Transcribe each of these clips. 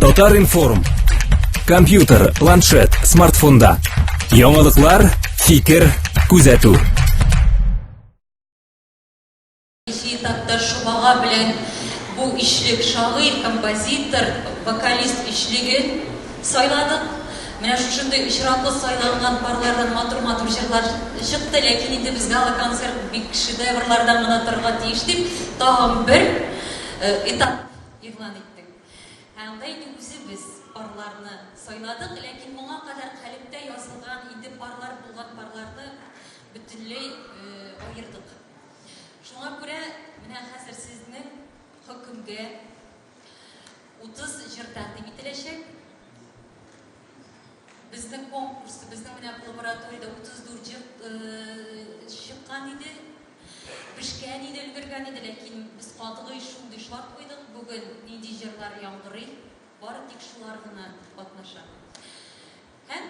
Татар-информ. Компьютер, планшет, смартфонда. Яңалыклар, фикер, күзәтү. Нче этапта Шобага белән бу өчлек шагыйрь, композитор, вокалист өчлеген сайладык. Менә шушындый очраклы сайланган парлардан матур-матур җырлар чыкты, ләкин инде без гала-концерт бик шедеврлардан гына торырга тиеш дип, тагын бер этап игълан иттек. Ә анда инде үзебез парларны сайладык, ләкин моңа кадәр калептә язылган, инде парлар булган парларны бөтенләй аердык. Шуңа күрә менә хәзер сезнең хөкемгә 30 җыр тәкъдим ителәчәк. Безнең конкурс, безнең менә лабораториядә 34 җыр чыккан иде. Пешкән иде, өлгергән иде, ләкин без катгый шундый шарт куйдык, бүген нинди җырлар яңгырый, бары тик шулар гына катнаша. Һәм,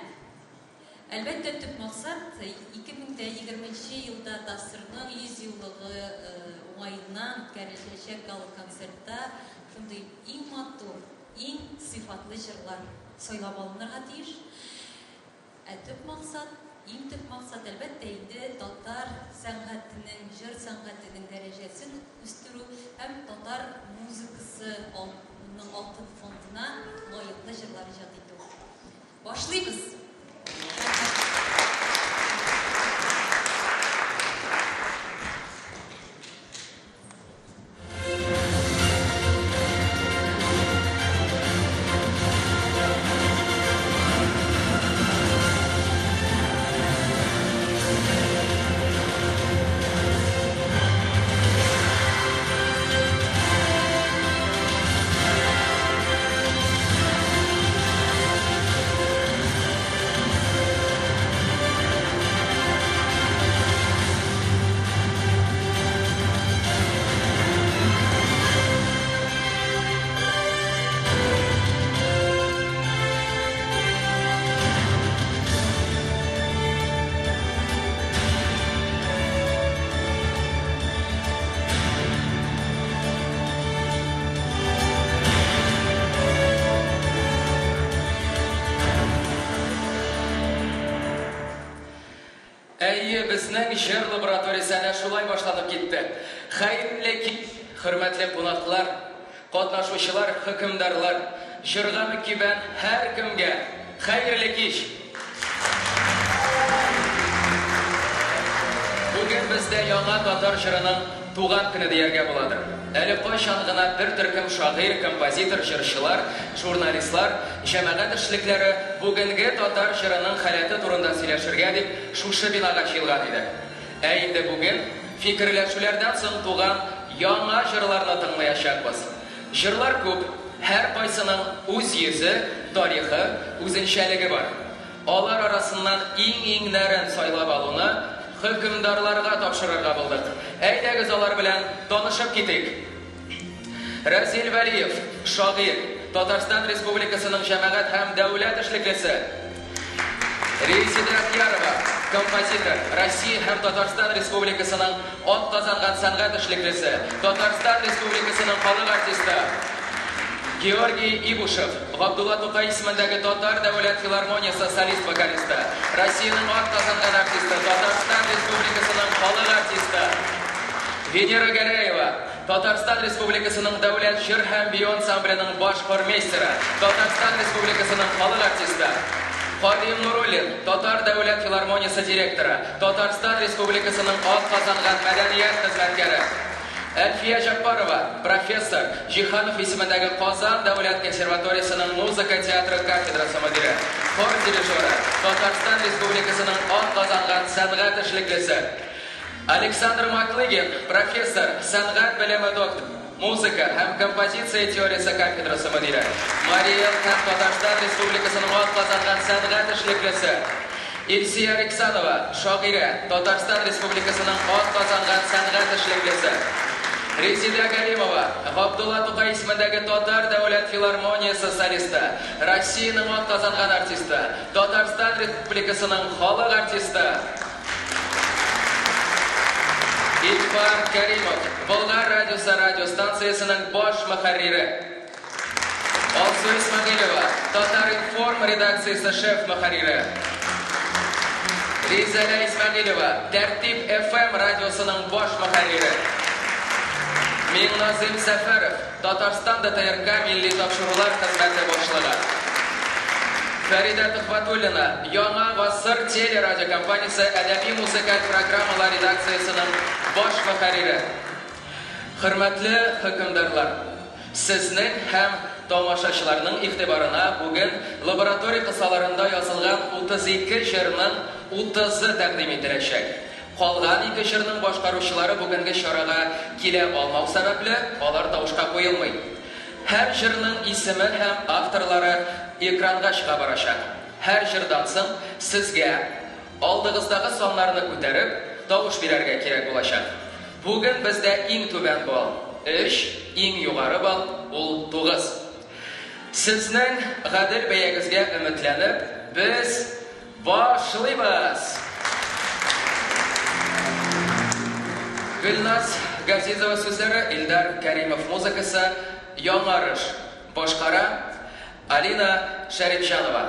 әлбәттә, төп максат, 2020 нче елда ТАССРның 100 еллыгы уңаеннан үткәреләчәк гала-концертта шундый иң матур, иң сыйфатлы җырлар сайлап алынырга тиеш. Ә төп максат, иң төп максат, әлбәттә инде, татар сәнгатенең, җыр сәнгатенең дәрәҗәсен үстерү һәм татар музыкасы ның алтын фондына лаеклы җырлар иҗат итү. Башлыйбыз! Рәхмәт. Әйе, безнең җыр лабораториясе әнә шулай башланып китте. Хәерле кич, хөрмәтле кунаклар, катнашучылар, хөкемдарлар, җырга мөкиббән һәркемгә хәерле кич! Бүген бездә яңа татар җырының туган көне дияргә буладыр. Әле кайчан гына бер төркем шагыйрь, композитор, җырчылар, журналистлар, җәмәгать эшлекләре бүгенге татар җырының халәте турында сөйләшергә дип шушы бинага җыелган иде. Ә инде бүген фикерләшүләрдән соң туган яңа җырларны тыңлаячакбыз. Җырлар күп, һәркайсының үз йөзе, тарихы, үзенчәлеге бар. Алар арасыннан иң-иңнәрен сайлап алуны хөкемдарларга тапшырырга булдык. Әйдәгез алар белән танышып китик. Разил Вәлиев, шагыйрь, Татарстан Республикасының җәмәгать һәм дәүләт эшлеклесе. Резеда Әхиярова, композитор, Россия һәм Татарстан Республикасының атказанган сәнгать эшлеклесе, Татарстан Республикасының халык артисты. Георгий Ибушев, Габдулла Тукай исемендәге Татар дәүләт филармониясе солист-вокалисты, Россиянең атказанган артисты, Татарстан Республикасының халык артисты. Венера Гәрәева, Татарстан Республикасының дәүләт җыр һәм бию ансамбленең баш хормейстеры, Татарстан Республикасының халык артисты. Кадыйм Нуруллин, Татар дәүләт филармониясе директоры, Татарстан Республикасының атказанган мәдәният хезмәткәре. Әлфия Җәббарова, профессор, Җиһанов исемендәге Казан дәүләт консерваториясенең музыка театры кафедрасы мөдире, хор дирижеры, Татарстан Республикасының атказанган сәнгать эшлеклесе. Александр Маклыгин, профессор, сәнгать белеме докторы, музыка һәм композиция теориясе кафедрасы мөдире, Марий Эл һәм Татарстан Республикасының атказанган сәнгать эшлеклесе. Илсөя Риксанова, шагыйрә, Татарстан Республикасының атказанган сәнгать эшлеклесе. Резеда Галимова, Габдулла Тукай исемендәге Татар дәүләт филармониясе солисты, Россиянең атказанган артисты, Татарстан Республикасының халык артисты. Илфар Кәримов, Болгар радиосы радиостанциясенең баш мөхәррире. Алсу. Алсу Исмәгыйлева, Татар-информ редакциясе шеф-мөхәррире. Ризәлә Исмәгыйлева, Тәртип FM радиосының баш мөхәррире. Миңназыйм Сәфәров, Татарстан ДТРК милли тапшырулар хезмәте башлыгы. Фәридә Төхвәтуллина, Яңа гасыр телерадиокомпаниясе әдәби-музыкаль программалар редакциясенең баш мөхәррире. Хөрмәтле хөкемдарлар, сезнең һәм тамашачыларның игътибарына бүген лаборатория кысаларында язылган 32 җырның утызы тәкъдим ителәчәк. Калган ике җырның башкаручылары бүгенге чарага килә алмау сәбәпле, алар тавышка куелмый. Һәр җырның исеме һәм авторлары экранга чыга барачак. Һәр җырдан соң сезгә, алдыгыздагы саннарны күтәреп, тавыш бирәргә кирәк булачак. Бүген бездә иң түбән балл, өч, иң югары балл, ул тугыз. Сезнең гадел бәягезгә өметләнеп, без башлыйбыз! Гөлназ Газизова сүзләре, Илдар Кәримов музыкасы, Яңарыш. Башкара Алина Шәрипҗанова.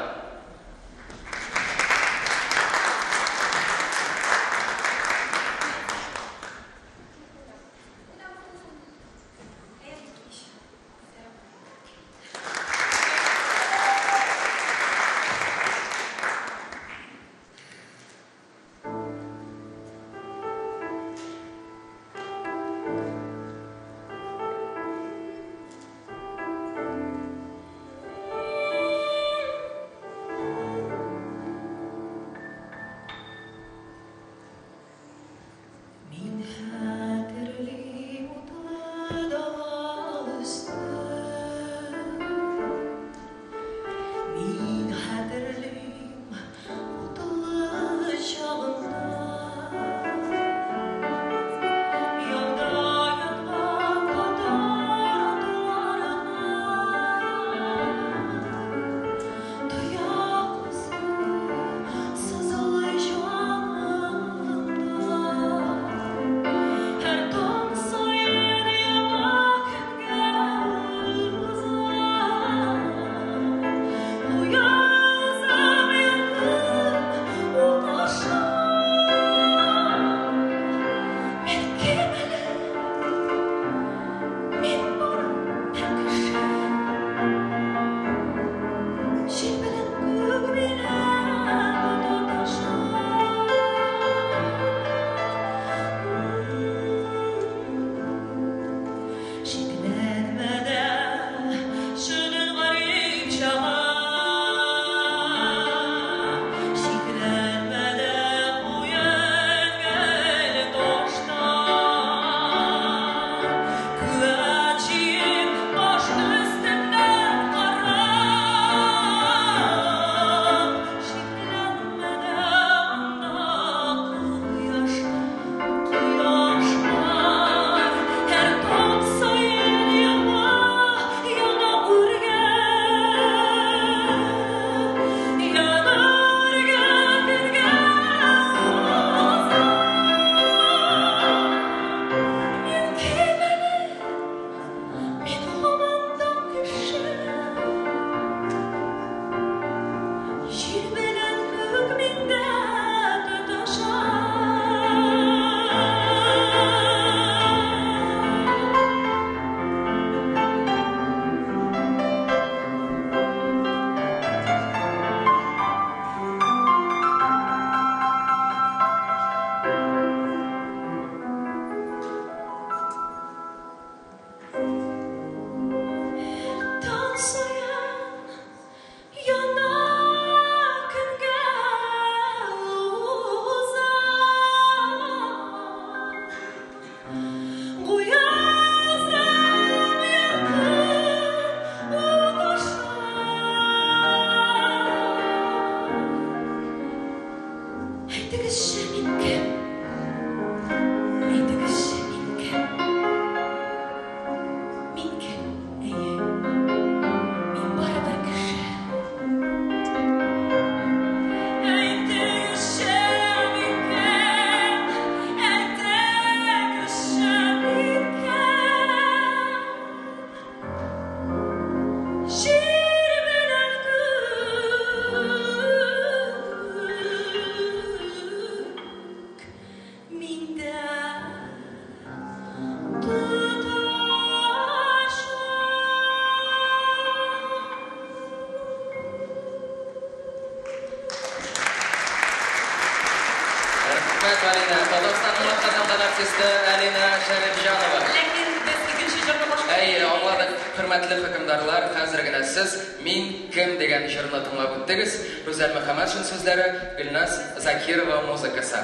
рәхмәт, Алинә. Татарстанның атказанган артисты Алинә Шәрипҗанова. Ләкин без икенче җырны башкарып Әйе, аңладык. Хөрмәтле хөкемдарлар, хәзер генә сез Мин кем дигән җырны тыңлап үттегез. Рүзәл Мөхәммәтшин сүзләре, Гөлназ Закирова музыкасы.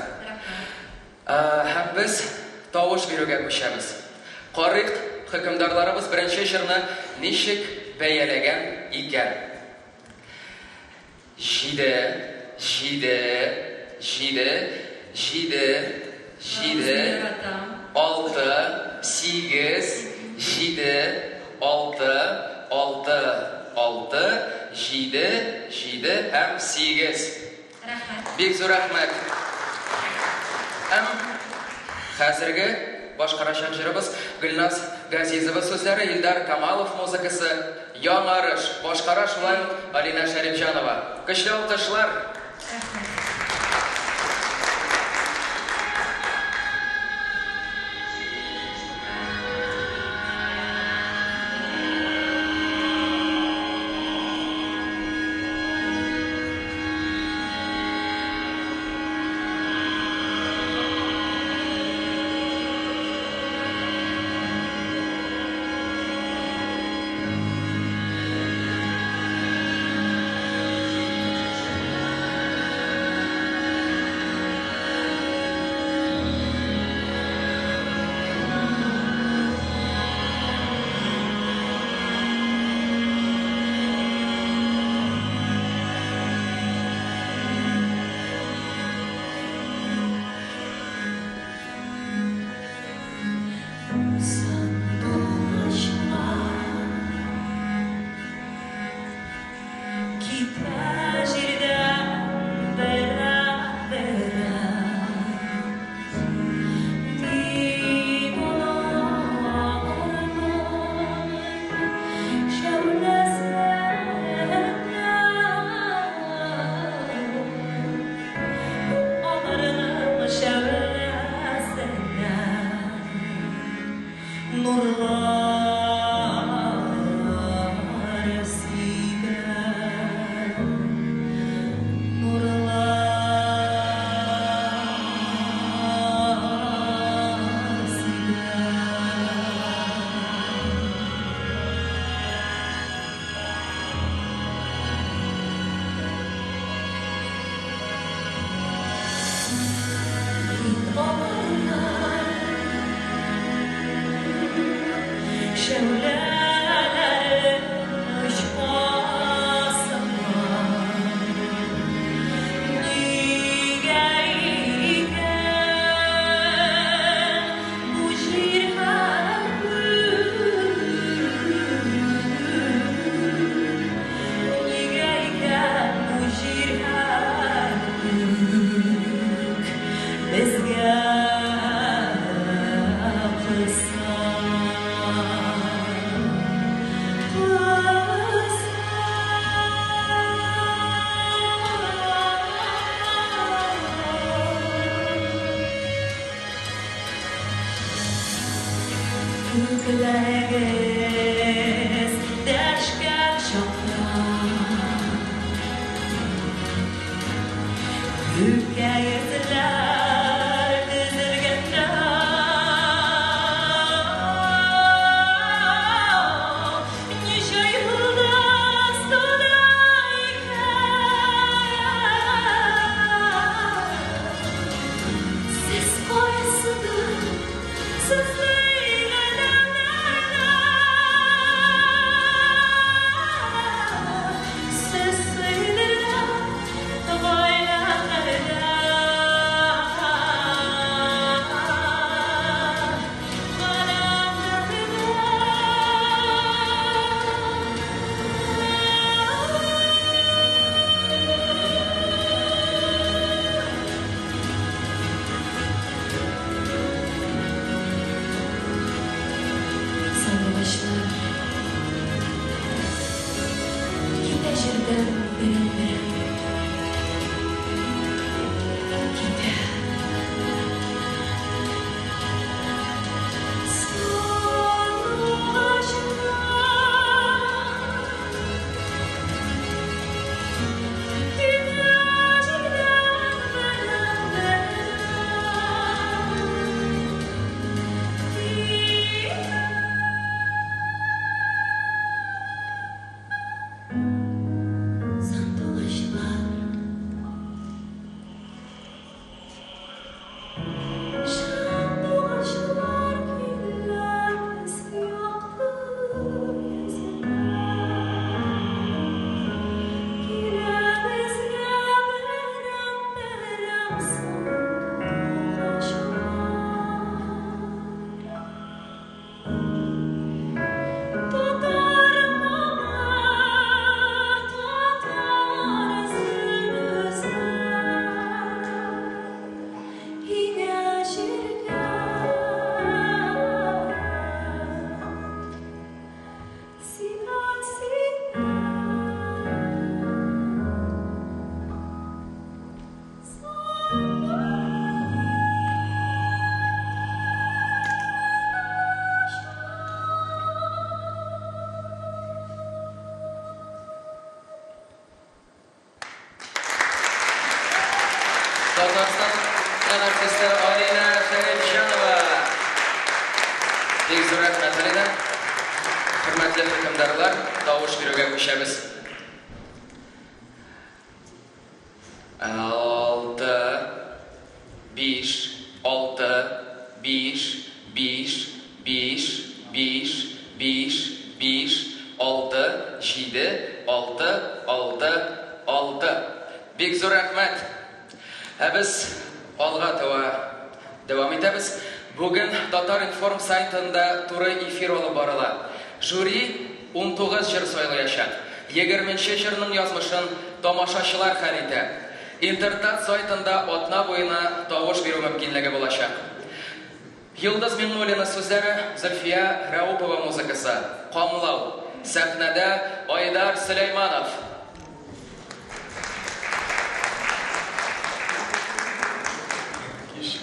Һәм без тавыш бирүгә күчәбез. Карыйк, хөкемдарларыбыз беренче җырны ничек бәяләгән икән. Җиде, җиде, җиде, җиде, җиде, алты, сигез, җиде, алты, алты, алты, җиде, җиде һәм сигез. Рәхмәт. Бик зур рәхмәт. Һәм хәзерге башкарачак җырыбыз Гөлназ Газизова сүзләре, Илдар Камалов музыкасы, Яңарыш. Башкара шулай ук Алинә Шәрипҗанова. Көчле алкышлар! Рәхмәт. Китә җирдән берәм-берәм. Мин аларның шәүләсенә, аларның шәүләсенә нурлар сибәм, нурлар сибәм. Мин аларның шәүләләре очмасыннан. Нигә икән бу җир һәм күк? Нигә икән бу җир һәм күк безгә кысан? Күкләрегез дәшкән чакта, Күккә йөзләр тезелгәндә, Ничә йолдыз туды икән? Сез кайсыдыр, сез Сез сөйдергән гаиләләрдә. Татарстан артисты Алинә Шәрипҗанова. Бик зур рәхмәт, Алинә. Хөрмәтле хөкемдарлар, тавыш бирүгә күчәбез. Алты, биш, алты, биш, биш, биш, биш, биш, биш, алты, җиде, алты, алты, алты. Бик зур рәхмәт. Ә без алга таба дәвам итәбез. Бүген Татар-информ сайтында туры эфир алып барыла. Жюри 19 җыр сайлаячак. Егерменче җырның язмышын тамашачылар хәл итә. Интертат сайтында атна буена тавыш бирү мөмкинлеге булачак. Йолдыз Миңнуллина сүзләре, Зөлфия Рәүпова музыкасы, Камлау. Сәхнәдә Айдар Сөләйманов. Кич.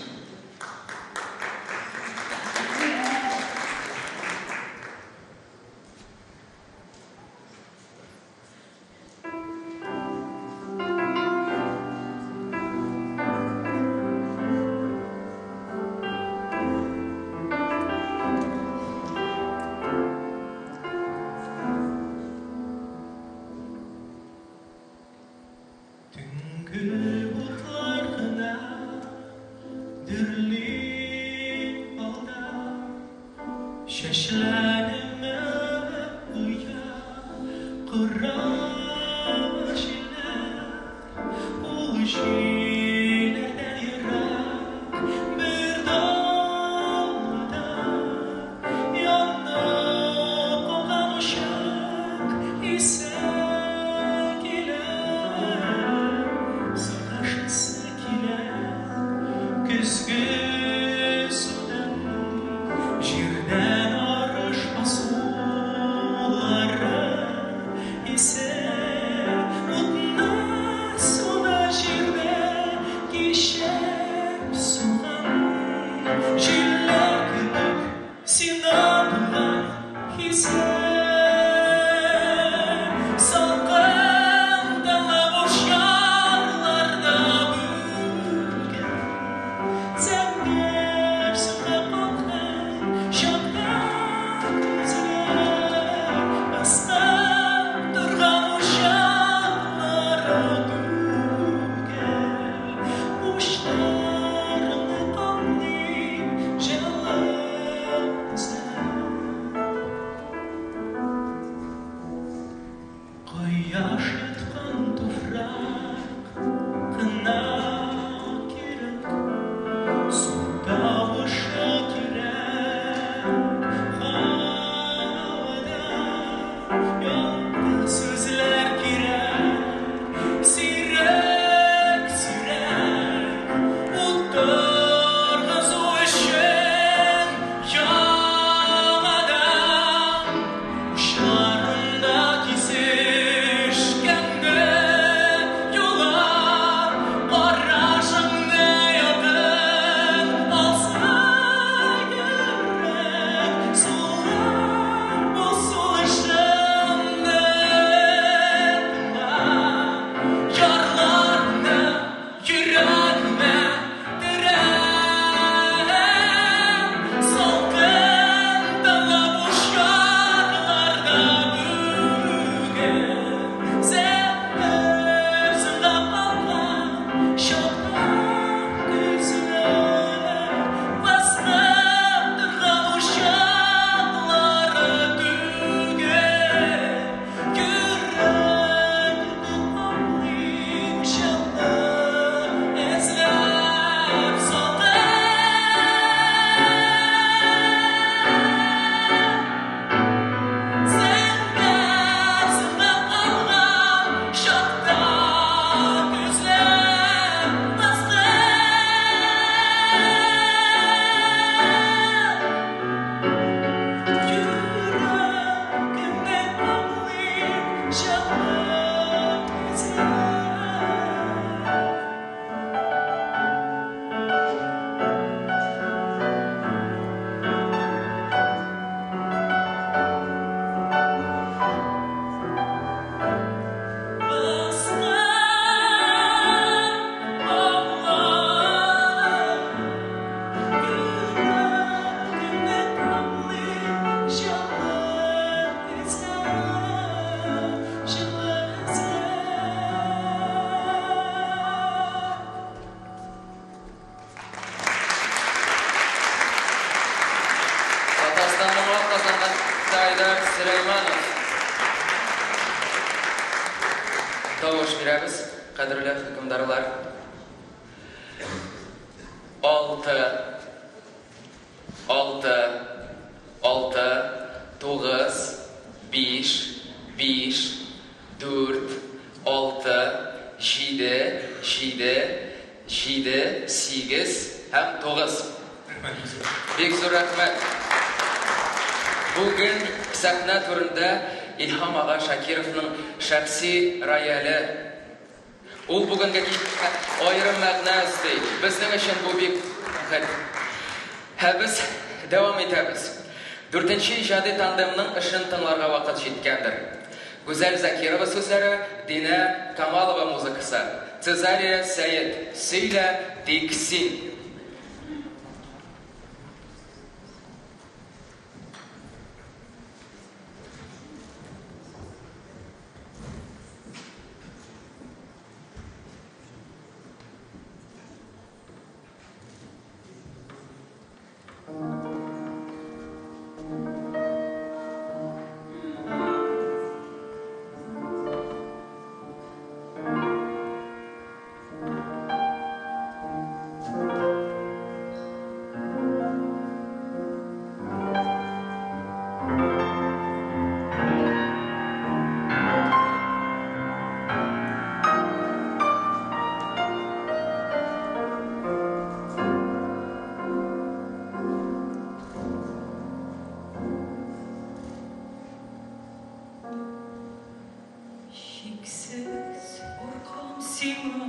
Төнге утлар гына дөрли алда, Чәчләремә оя кора җилләр. Ул җилләрдән ерак бер далада Янып калган учак исә килә. Саташасы килә көзге судан, Җирдән арыш басулары исә. Тавыш бирәбез, кадерле хөкемдарлар. 6 6 6 9 5 5 4 6 7 7 7 8 һәм 9. Бик зур рәхмәт. Бүген сәхнә түрендә Илһам ага Шакировның шәхси рояле. Ул бүгенге кичкә аерым мәгънә өсти. Безнең өчен бу бик бәхет. Һә без дәвам итәбез. Дүртенче иҗади тандемның эшен тыңларга вакыт җиткәндер. Гүзәл Закирова сүзләре, Динә Камалова музыкасы. Цезария Сәет, Сөйлә тик син. Чиксез куркам сиңа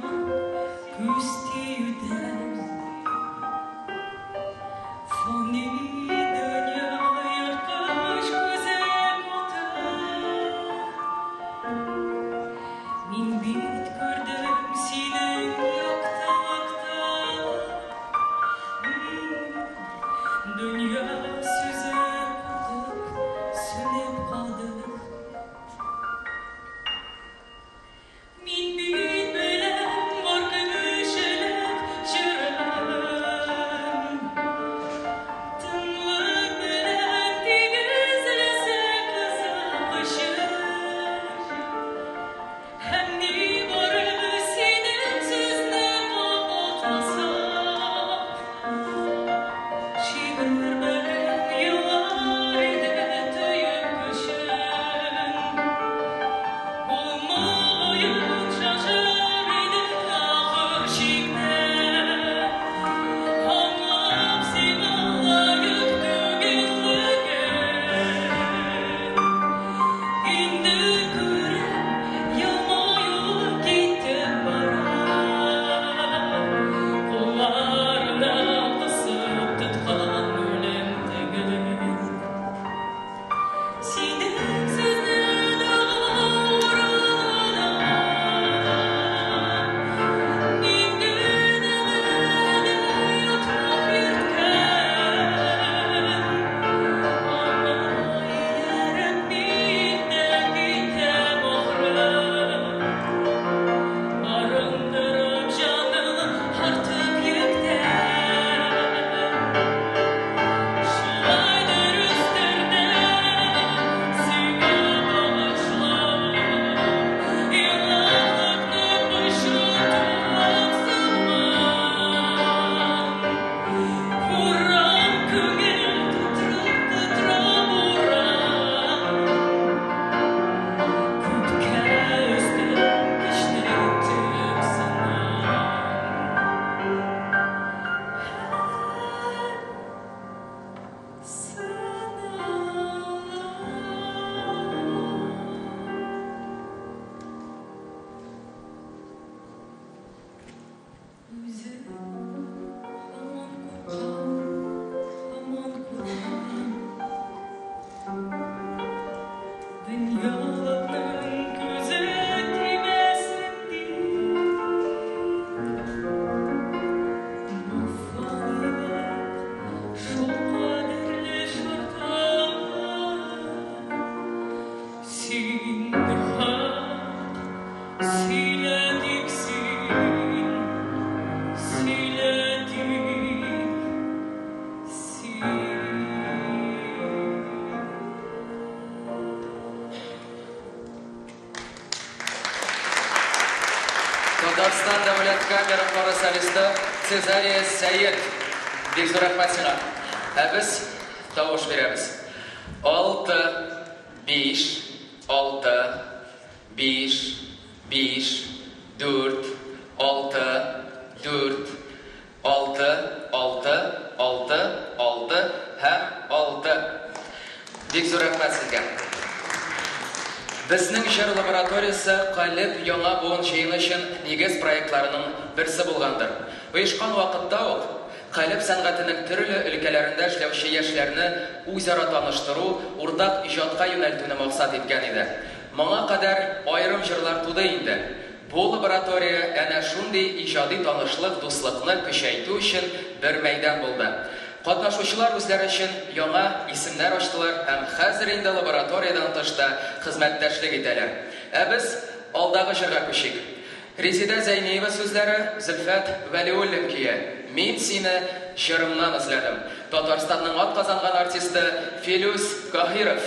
күз тиюдән. Фани дөнья ерткыч күзен уты. Мин бит күрдем синең яктылыкта. Дөнья сүзе катып, сүнеп калды. Мин бит беләм бар кешелек җырын. Тынлык белән тигезләсә кызык Һәм ни бары синең сүзне кабатласам, Шигырьләр белән елар иде тоеп көчен. Булмагаен шашыр иде ахыр чиктә. Аңлап сиңа лаек түгеллеген. Инде күрәм, елмаюы китеп бара. Кулларына кысып тоткан үлем теген. Синең сүзне дога урынына Мин генә әле йотлап йөрткән. Аңа ияреп мин дә китәм ахры. Арындырып җаным артык йөктән. Шулай дөрестер дә сиңа багышлап, Еланлыкны пычратып сыман. Урам күңел тутырып тутырып урам. Күккә өстем көчле итеп сынам. Сынам. Үзем һаман куркам, һаман куркам. Дөньялыкның күзе тимәсен дип. Бу фанилык шул кадерле шартлар. Син хак, сөйлә тик син, сөйлә тик син. Татарстан дәүләт камера хоры солисты Цезария Сәет. Бик зур рәхмәт сиңа. Ә без тавыш бирәбез. 6 5 6 5 5 4 6 4 6 6 6 6 һәм 6. Бик зур рәхмәт сезгә. Безнең җыр лабораториясе Калеб яңа буын җыены өчен нигез проектларының берсе булгандыр. Оешкан вакытта ук Калеб сәнгатенең төрле өлкәләрендә эшләүче яшьләрне үзара таныштыру, уртак иҗатка юнәлтүне максат иткән иде. Моңа кадәр аерым җырлар туды инде. Бу лаборатория әнә шундый иҗади танышлык, дуслыкны көчәйтү өчен бер мәйдан булды. Катнашучылар үзләре өчен яңа исемнәр ачтылар һәм хәзер инде лабораториядән тыш та хезмәттәшлек итәләр. Ә без алдагы җырга күчик. Резеда Зәйниева сүзләре, Зөлфәт Вәлиуллин көе Мин сине җырымнан эзләдем. Татарстанның атказанган артисты Филүс Каһиров.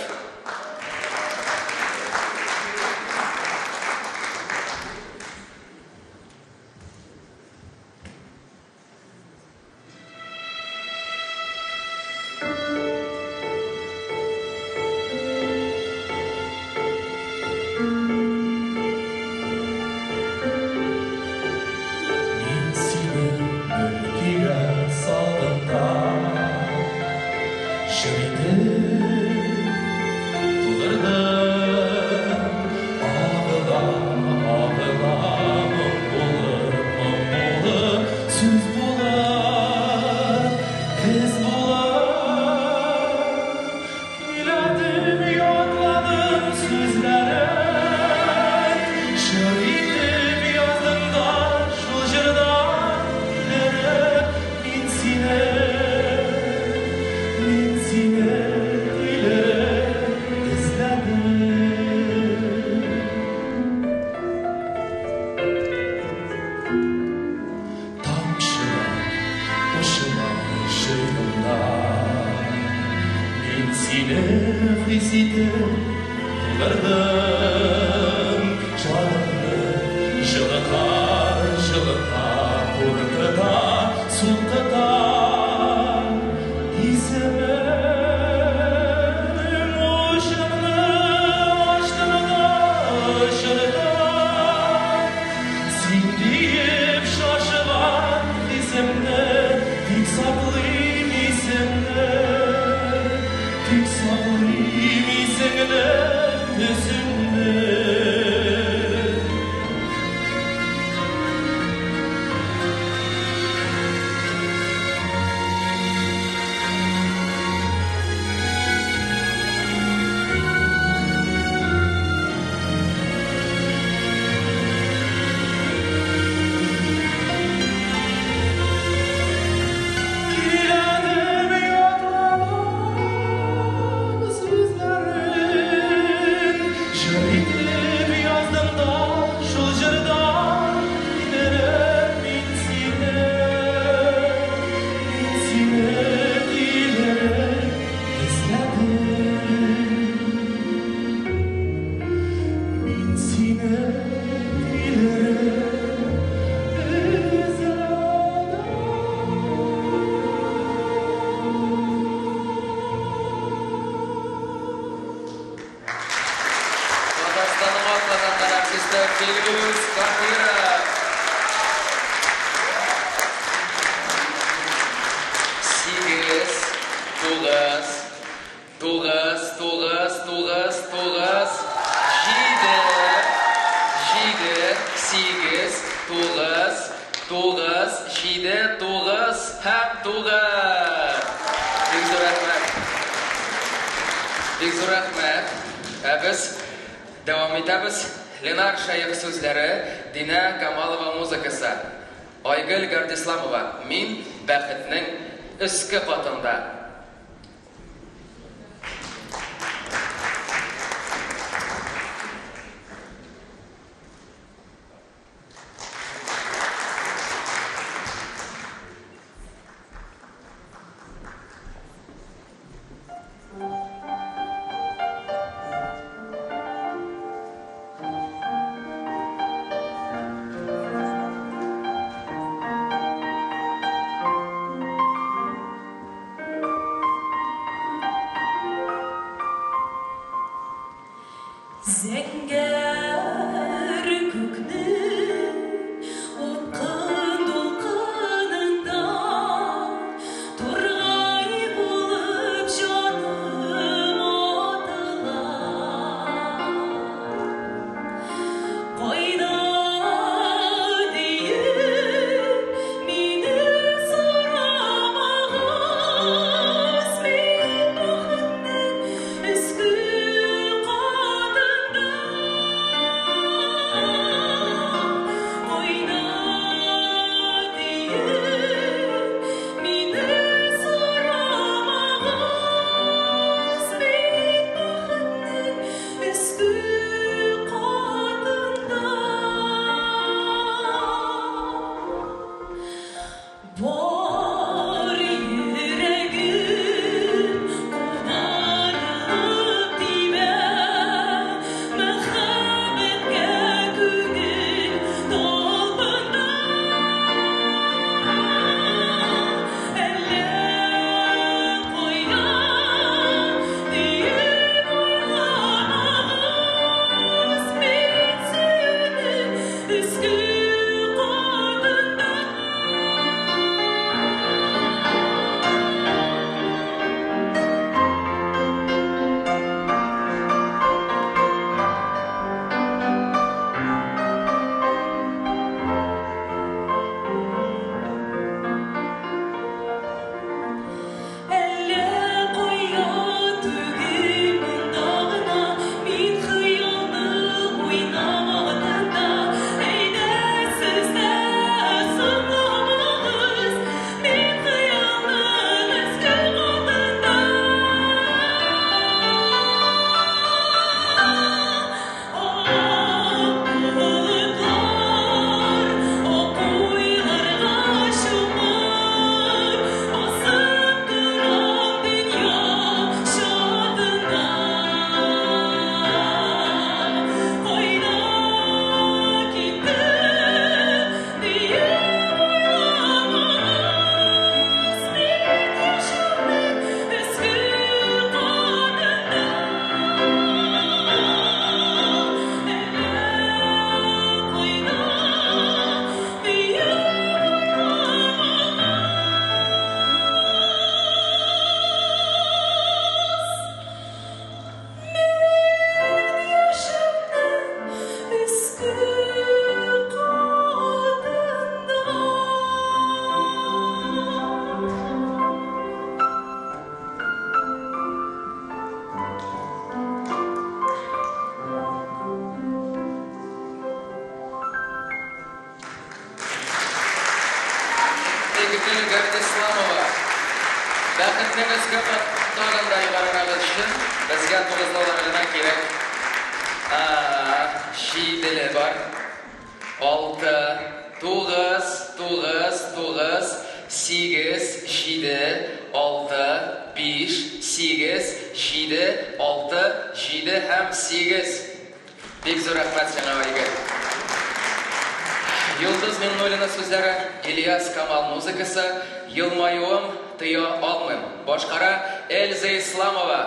Мин сине бер көйгә салдым да, Җыр итеп тудырдым. Агыла, агыла моң булып, моң булып, сүз булып, эз булып. Көйләдем, ятладым сүзләрен, Җыр итеп яздым да шул җырдан тилереп, Мин сине, мин сине тилереп эзләдем. Тамчылар кушыла җыенда, Мин сине хис итеп тудырдым. Җанымны җылыта, җылыта, куркыта, суктыта. Исемең учымны ачтым да очырдым. Син диеп шашыган хисемне, тик саклыйм исемне, тик саклыйм исеңне, төсеңне. Көйләдем, ятладым сүзләрен, Җыр итеп яздым да шул җырдан тилереп, Мин сине, мин сине тилереп эзләдем. Мин сине тилереп эзләдем. Татарстанның атказанган артисты Филүс Каһиров. Сигез, тугыз, тугыз, тугыз, тугыз, тугыз, җиде, җиде, сигез, тугыз, тугыз, җиде, тугыз һәм тугыз. Бик зур рәхмәт. Бик зур рәхмәт. Ә без дәвам итәбез. Ленар Шәех сүзләре, Динә Камалова музыкасы. Айгөл Гардисламова, Мин бәхетнең өске катында. Өске катында. Әллә кая түгел, монда гына, мин хыялның уйнагында. Әйдә, сез дә соңламагыз, мин хыялның өске катында. Ак болытлар, ак уйларга чумып, басып торам дөнья чатында. Кайда китте дию уйламагыз, мин яшәмнең өске катында. Әллә кайда дию уйламагыз, мин яшәмнең өске катында. Айгөл Габдисламова. Бәхетнең өске тагын да югарырак өчен безгә тугызлаулар гына кирәк. Җиделе бар. 6, 9, 9, 9, 8, 7, 6, 5, 8, 7, 6, 7 һәм 8. Бик зур рәхмәт сиңа, Айгөл. Йолдыз Миңнуллина сүзләре, Ильяс Камал музыкасы, Елмаюым тыя алмыйм. Башкара Эльза Исламова.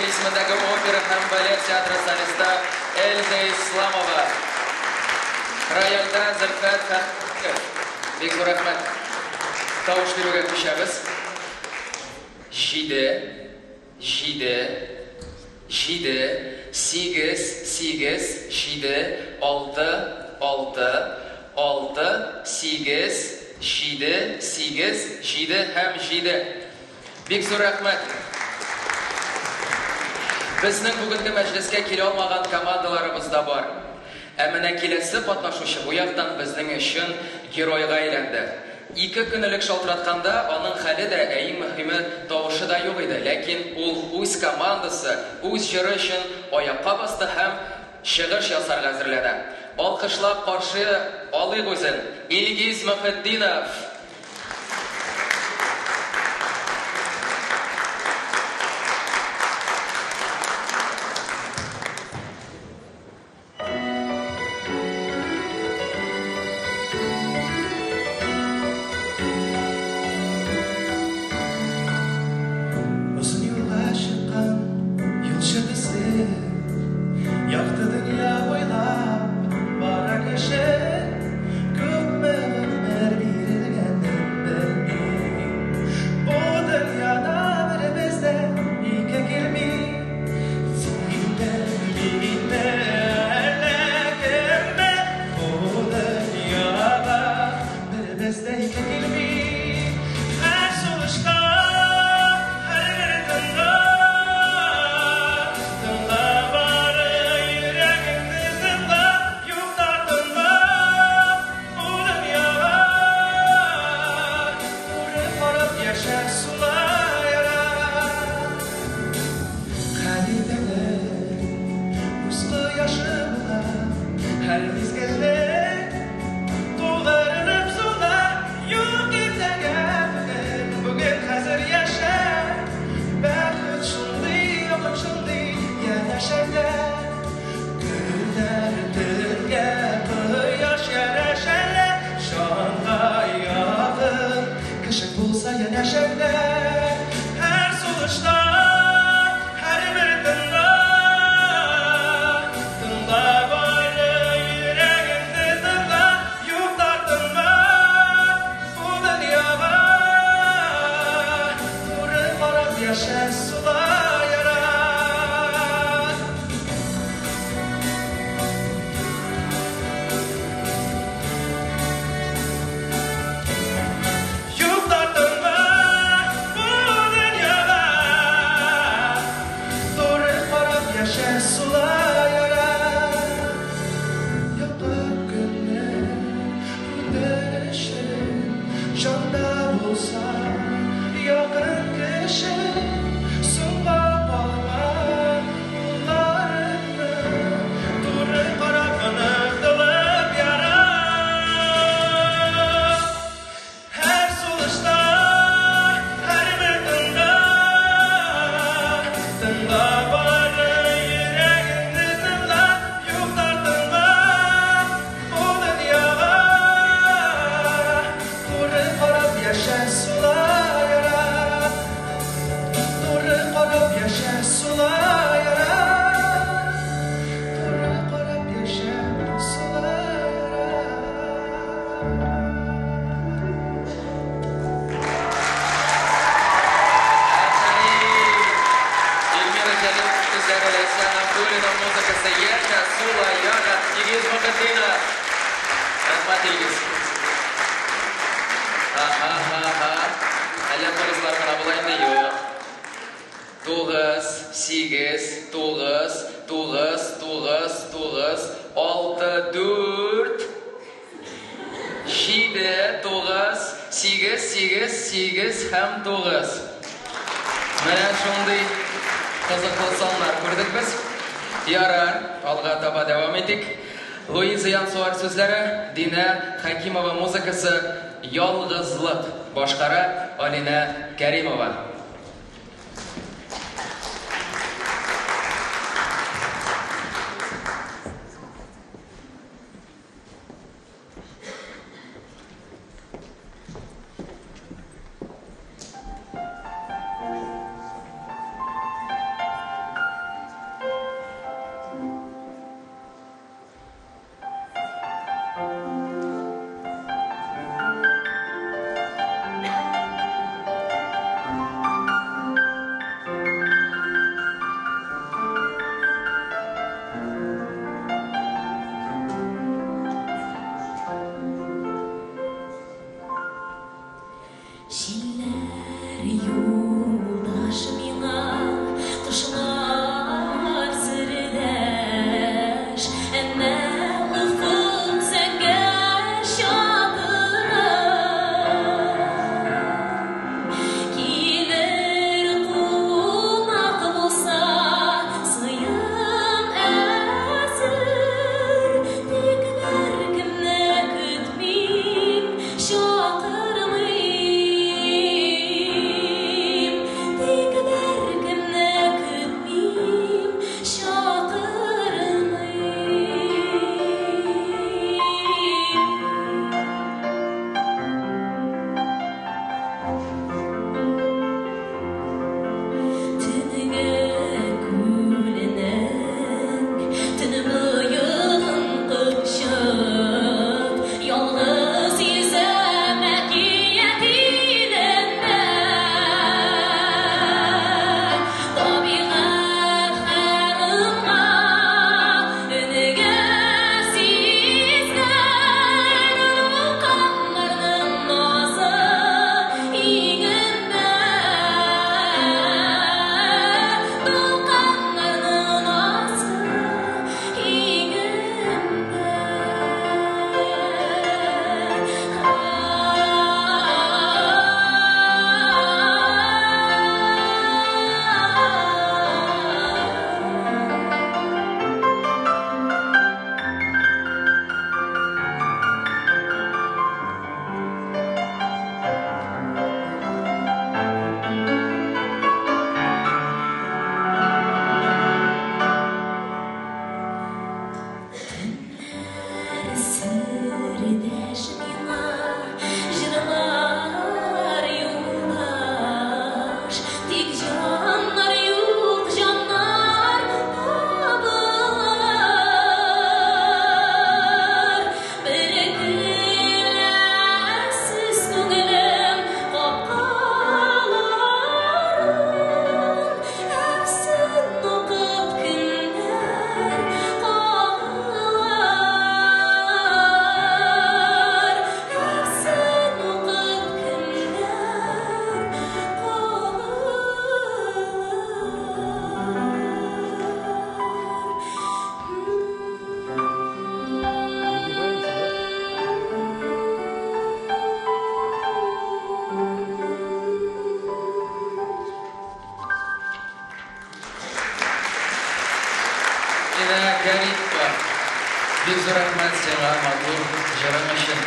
исемендәге опера һәм балет театры солисты Эльза Исламова. Рояльдә Зөлфәт Фәхриев. Бик зур рәхмәт. Тавыш бирүгә күчәбез. Җиде, җиде, җиде, сигез, сигез, җиде, алты, алты, алты, сигез, җиде, сигез, җиде һәм җиде. Бик зур рәхмәт. Безнең бүгенге мәҗлескә килә алмаган командаларыбыз да бар. Ә менә киләсе катнашучы бу яктан безнең өчен геройга әйләнде. Ике көн элек шалтыратканда, аның хәле дә, ә иң мөһиме, тавышы да юк иде, ләкин ул үз командасы, үз җыры өчен аякка басты һәм чыгыш ясарга әзерләнә. Алкышлап каршы алыйк үзен, Илгиз Мөхетдинов! Озын юлга чыккан юлчы төсле, Якты дөнья буйлап бара кеше. Күпме гомер бирелгәнен белми. Бу дөньяда беребез дә ике килми. Син дә, мин дә, әллә кем дә бу дөньяга беребез дә ике килми. Һәр сулышта, һәрбер тында тыңла бары йөрәгеңне тыңла, юк тартынма бу дөньяга. Туры карап яшә, сула яра. Һәр иртәнең үз кояшы була, һәр мизгелнең тулырынып сула. Юк иртәгә бүген, бүген хәзер яшә. Бәхет шундый, якын шундый, янәшәңдә. Көннәр төнгә, кояш янәшәдә, җанга якын кеше булса янәшәңдә. Һәр сулышта, һәрбер тында тыңла бары йөрәгеңне тыңла, юк тартынма бу дөньяга. Туры карап яшә, сула яра. Юк тартынма бу дөньяга. Туры карап яшә, сула яра. Якын көннең үтенече, җанда булса якын кеше, соңга калма юлларыңны, туры карап онытылып яра. Һәр сулышта, һәрбер тында тыңла бары йөрәгеңне тыңла, юк тартынма бу дөньяга. Туры карап яшә, сула яра. Туры карап яшә, сула яра. Туры карап яшә, сула яра. Афәрин! Эльмира Җәлил сүзләре, Ләйсән Абдуллина музыкасы, Яшә, сула, яра, Илгиз Мөхетдинов. Рәхмәт, Илгиз. Ха-ха-ха-ха. Әллә тугызлар гына була инде? Юк. Тугыз, сигез, тугыз, тугыз, тугыз, тугыз, алты, дүрт, җиде, тугыз, сигез, сигез, сигез һәм тугыз. Менә шундый кызыклы саннар күрдек без. Ярар, алга таба дәвам итик. Луиза Янсуар сүзләре, Динә Хәкимова музыкасы, Ялгызлык башкара Алинә Кәримова. Җилләр юлдаш миңа, кошлар сердәш, әмма офык зәңгәр чатыры. Килер кунак булса, сыем әзер, тик беркемне көтмим, чакырмыйм. Тик беркемне көтмим, чакырмыйм. Төнге күленең төнбоегын кочып, ялгыз йөзәм әкият илендә. Табигать һәр ымга өнегә сизгән дулкыннарның назы иңемдә. Дулкыннарның назы иңемдә. Төннәр сердәш миңа, җырлар юлдаш, тик җаннар юк, җаннар табылыр. Бер көләсез күңелем капкаларын, әфсен укып көннәр кагылар. Әфсен укып көннәр кагылар. Динә Гарипова, бик зур рәхмәт сиңа матур җырың өчен.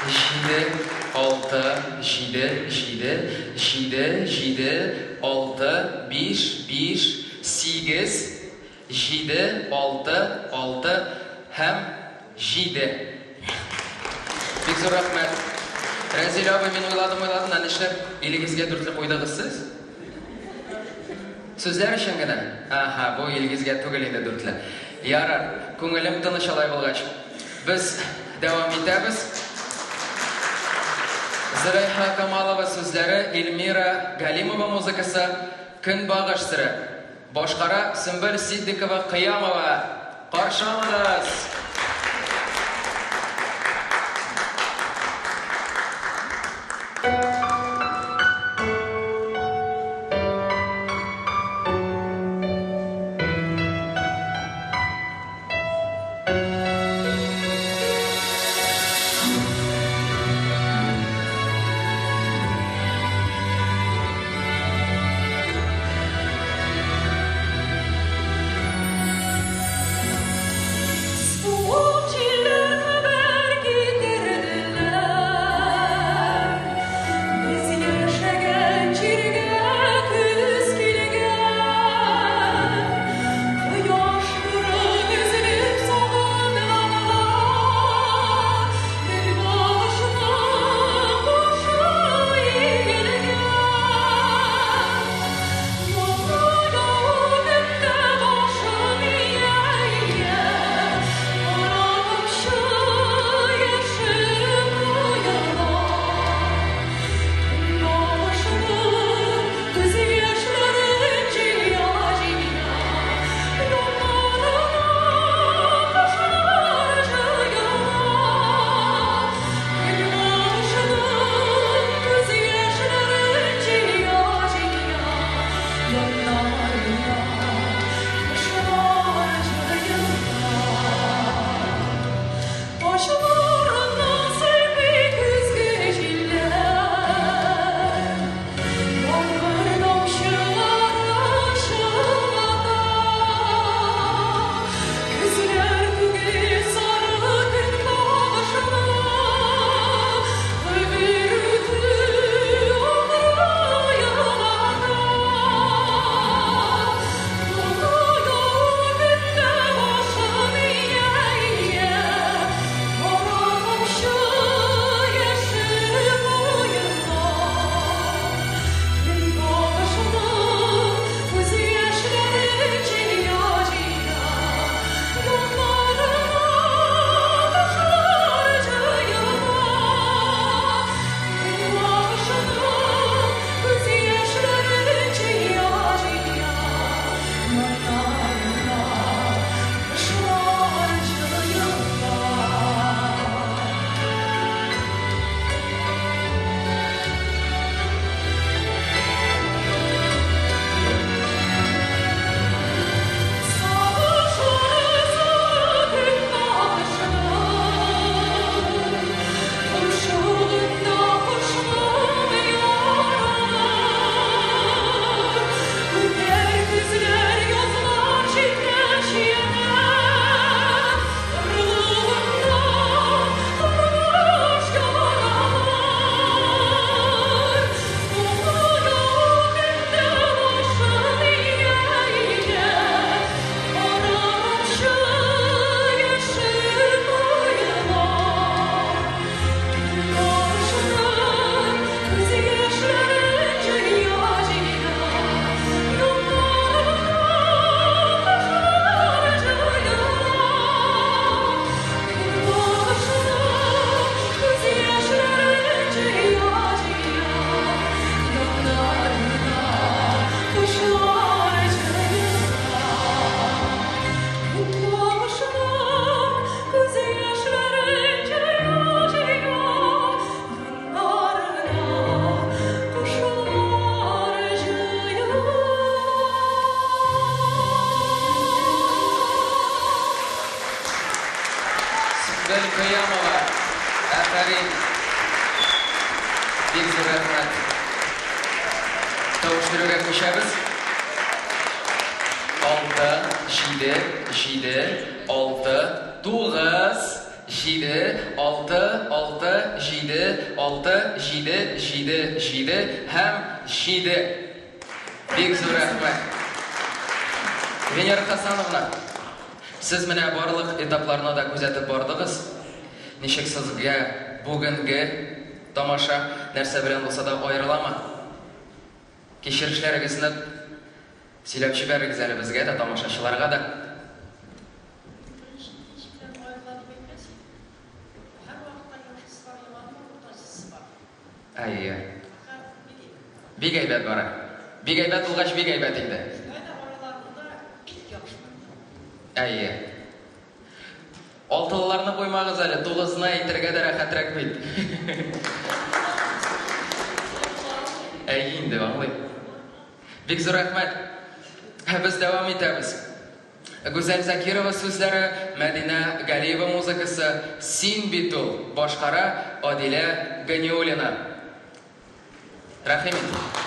7, 6, 7, 7, 7, 7, 6, 5, 5, 8, 7, 6, 6 һәм 7. Бик зур рәхмәт. Рәзил абый, мин уйладым, уйладым, ә нишләп Илгизгә дүртле куйдыгыз сез? Сүзләр өчен генә? Аһа, бу Илгизгә түгел инде дүртле. Ярар, күңелем тыныч алай булгач. Без дәвам итәбез. Зөләйха Камалова сүзләре, Эльмира Галимова музыкасы, Көнбагыш сере. Башкара Сөмбел Ситдикова Кыямова. Каршы алыгыз! Сөмбел Кыямова. Афәрин. Бик зур рәхмәт. Тавыш бирүгә күчәбез. 6, 7, 7, 6, 9, 7, 6, 6, 7, 6, 7, 7, 7 һәм 7. Бик зур рәхмәт. Венера Хасановна, сез менә барлык этапларны да күзәтеп бардыгыз. Ничек сезгә бүгенге тамаша нәрсә белән булса да аерыламы? Кичерешләрегезне сөйләп җибәрегез әле безгә дә, тамашачыларга да. Беренче, икенче белән аерыла дип әйтмәс идем. Һәрвакытта яхшысы бар, яманы бар, уртанчысы бар. Әйе. Пока бик әйбәт. Бик әйбәт бара. Бик әйбәт булгач, бик әйбәт инде. Шулай да араларында бик яхшы барды. Әйе. Алтылыларны куймагыз әле, тугызны әйтергә дә рәхәтрәк бит. Әйе инде, аңлыйм. Бик зур рәхмәт. Без дәвам итәбез. Гүзәл Закирова сүзләре, Мәдинә Галиева музыкасы, Син бит ул, башкара Адилә Ганиуллина. Рәхим ит.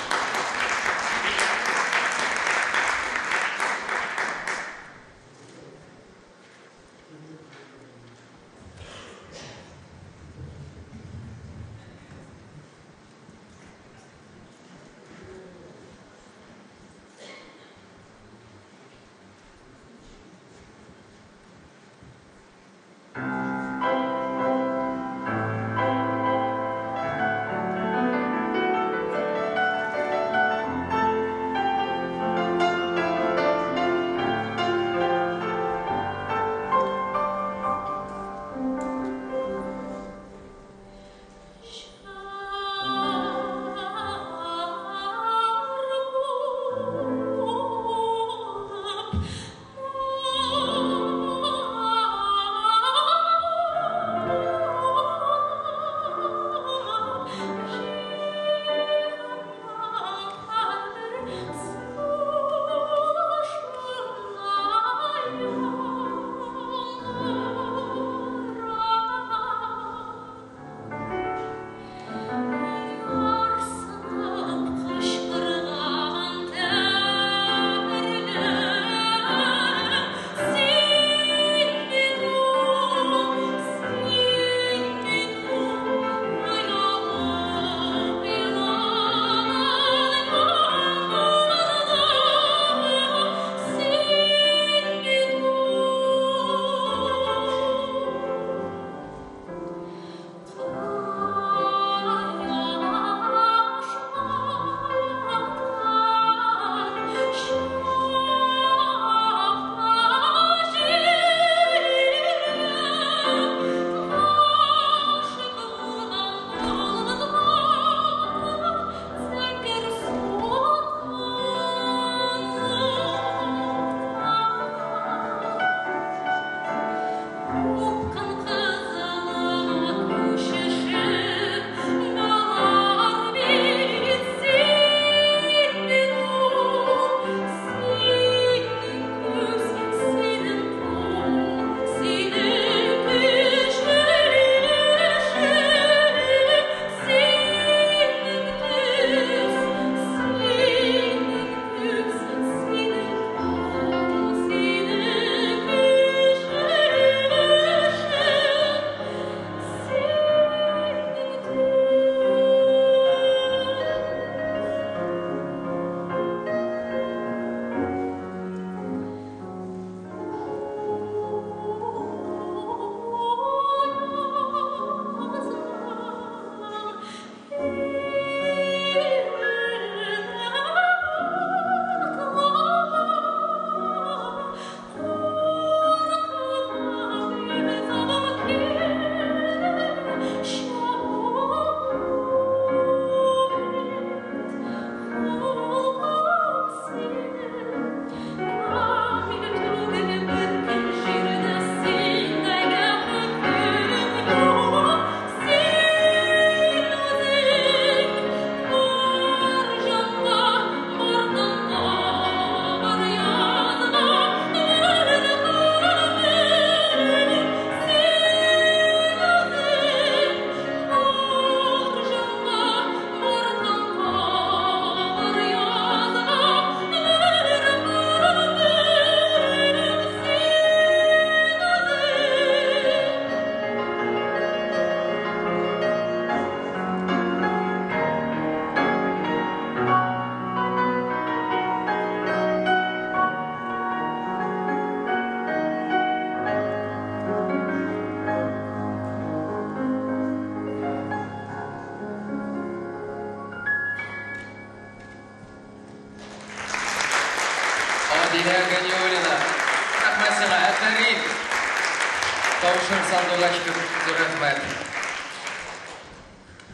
Тавышың сандугач кебек, зур рәхмәт.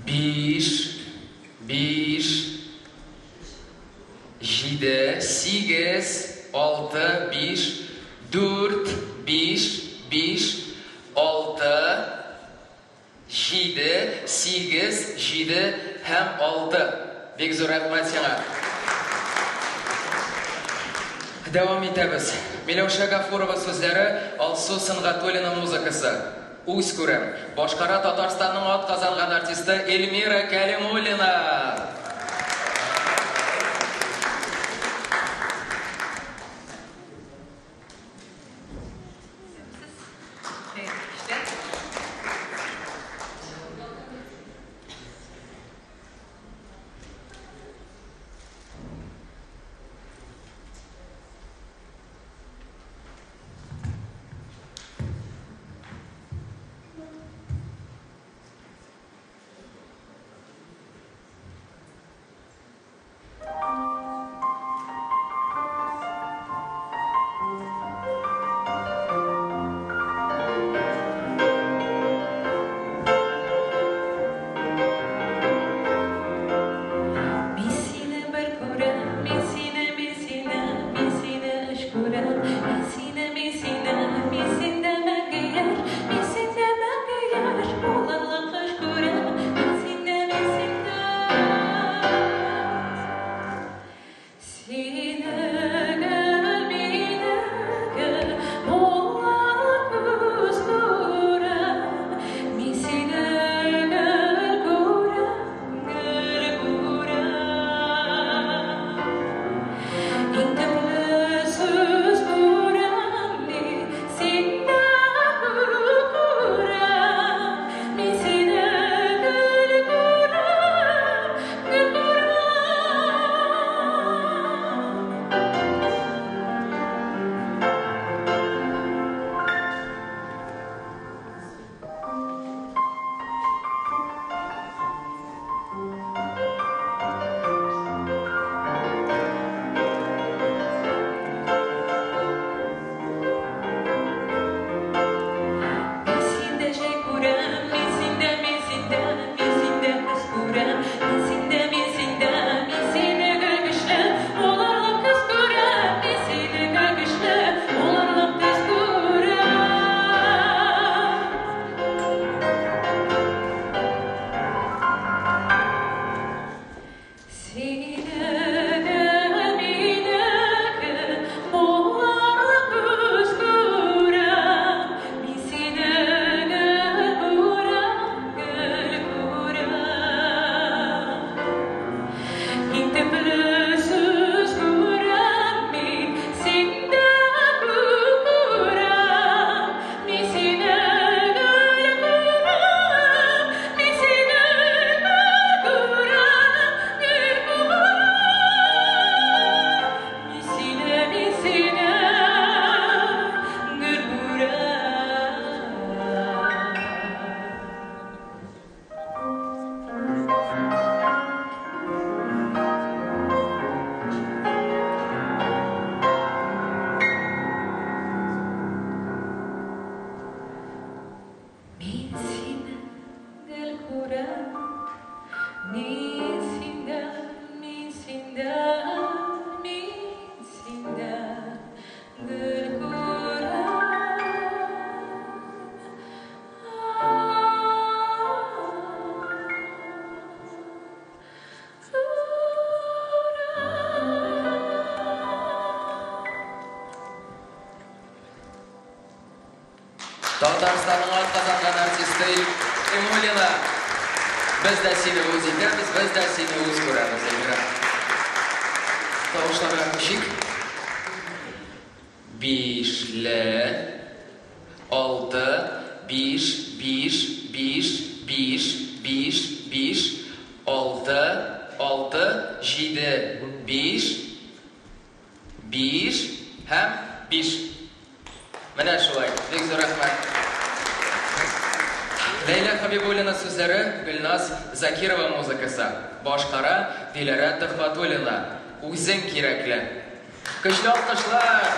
Биш, биш, җиде, сигез, алты, биш, дүрт, биш, биш, алты, Җиде, сигез, җиде һәм алты. Бик зур рәхмәт сиңа. Дәвам итәбез. Миләүшә Гафурова сүзләре, Алсу Сөнгатуллина музыкасы. Үз күрәм. Башкара Татарстанның атказанган артисты Эльмира Кәлимуллина. Мин сине бер күрәм, мин сине, мин сине, мин сине өч күрәм. Мин сине, мин сине, мин синдә мәңге яшь, мин синдә мәңге яшь булырлык көч күрәм. Мин синдә, мин синдә. Сине гел, мине гел булырлык күз күрәм. Мин сине гел күрәм, гел күрәм. Иң тәмле сүз күрәм мин, синдә күк күрәм. Мин сине гел күрәм, гел күрәм. Мин синдә җәй күрәм, мин синдә, мин синдә, мин синдә көз күрәм. Мин синдә, мин синдә, мин сине гел көчле булырлык көз күрәм. Мин сине гел көчле булырлык көз күрәм. Сине гел, мине гел булырлык күз күрәм. Мин сине гел күрәм, гел күрәм. Иң төпле сүз күрәм мин, синдә күк күрәм. Мин сине гел күрәм, мин сине гел күрәм, гел күрәм. Мин сине, мин сине гел күрәм. Мин сине гел күрәм, мин синдә, мин синдә, мин синдә гел күрәм. Татарстанның атказанган артисты Кәлимуллина. Без дә сине үз итәбез, без дә сине үз күрәбез, Эльмира. Тавышларга күчик. Бишле, алты, биш, биш, биш, биш, биш, биш, алты, алты, җиде, биш, биш һәм биш. Менә шулай. Бик зур рәхмәт. Ләйлә Хабибуллина сүзләре, Гөлназ Закирова музыкасы. Башкара Диләрә Төхвәтуллина. Үзең кирәкле. Көчле алкышлар!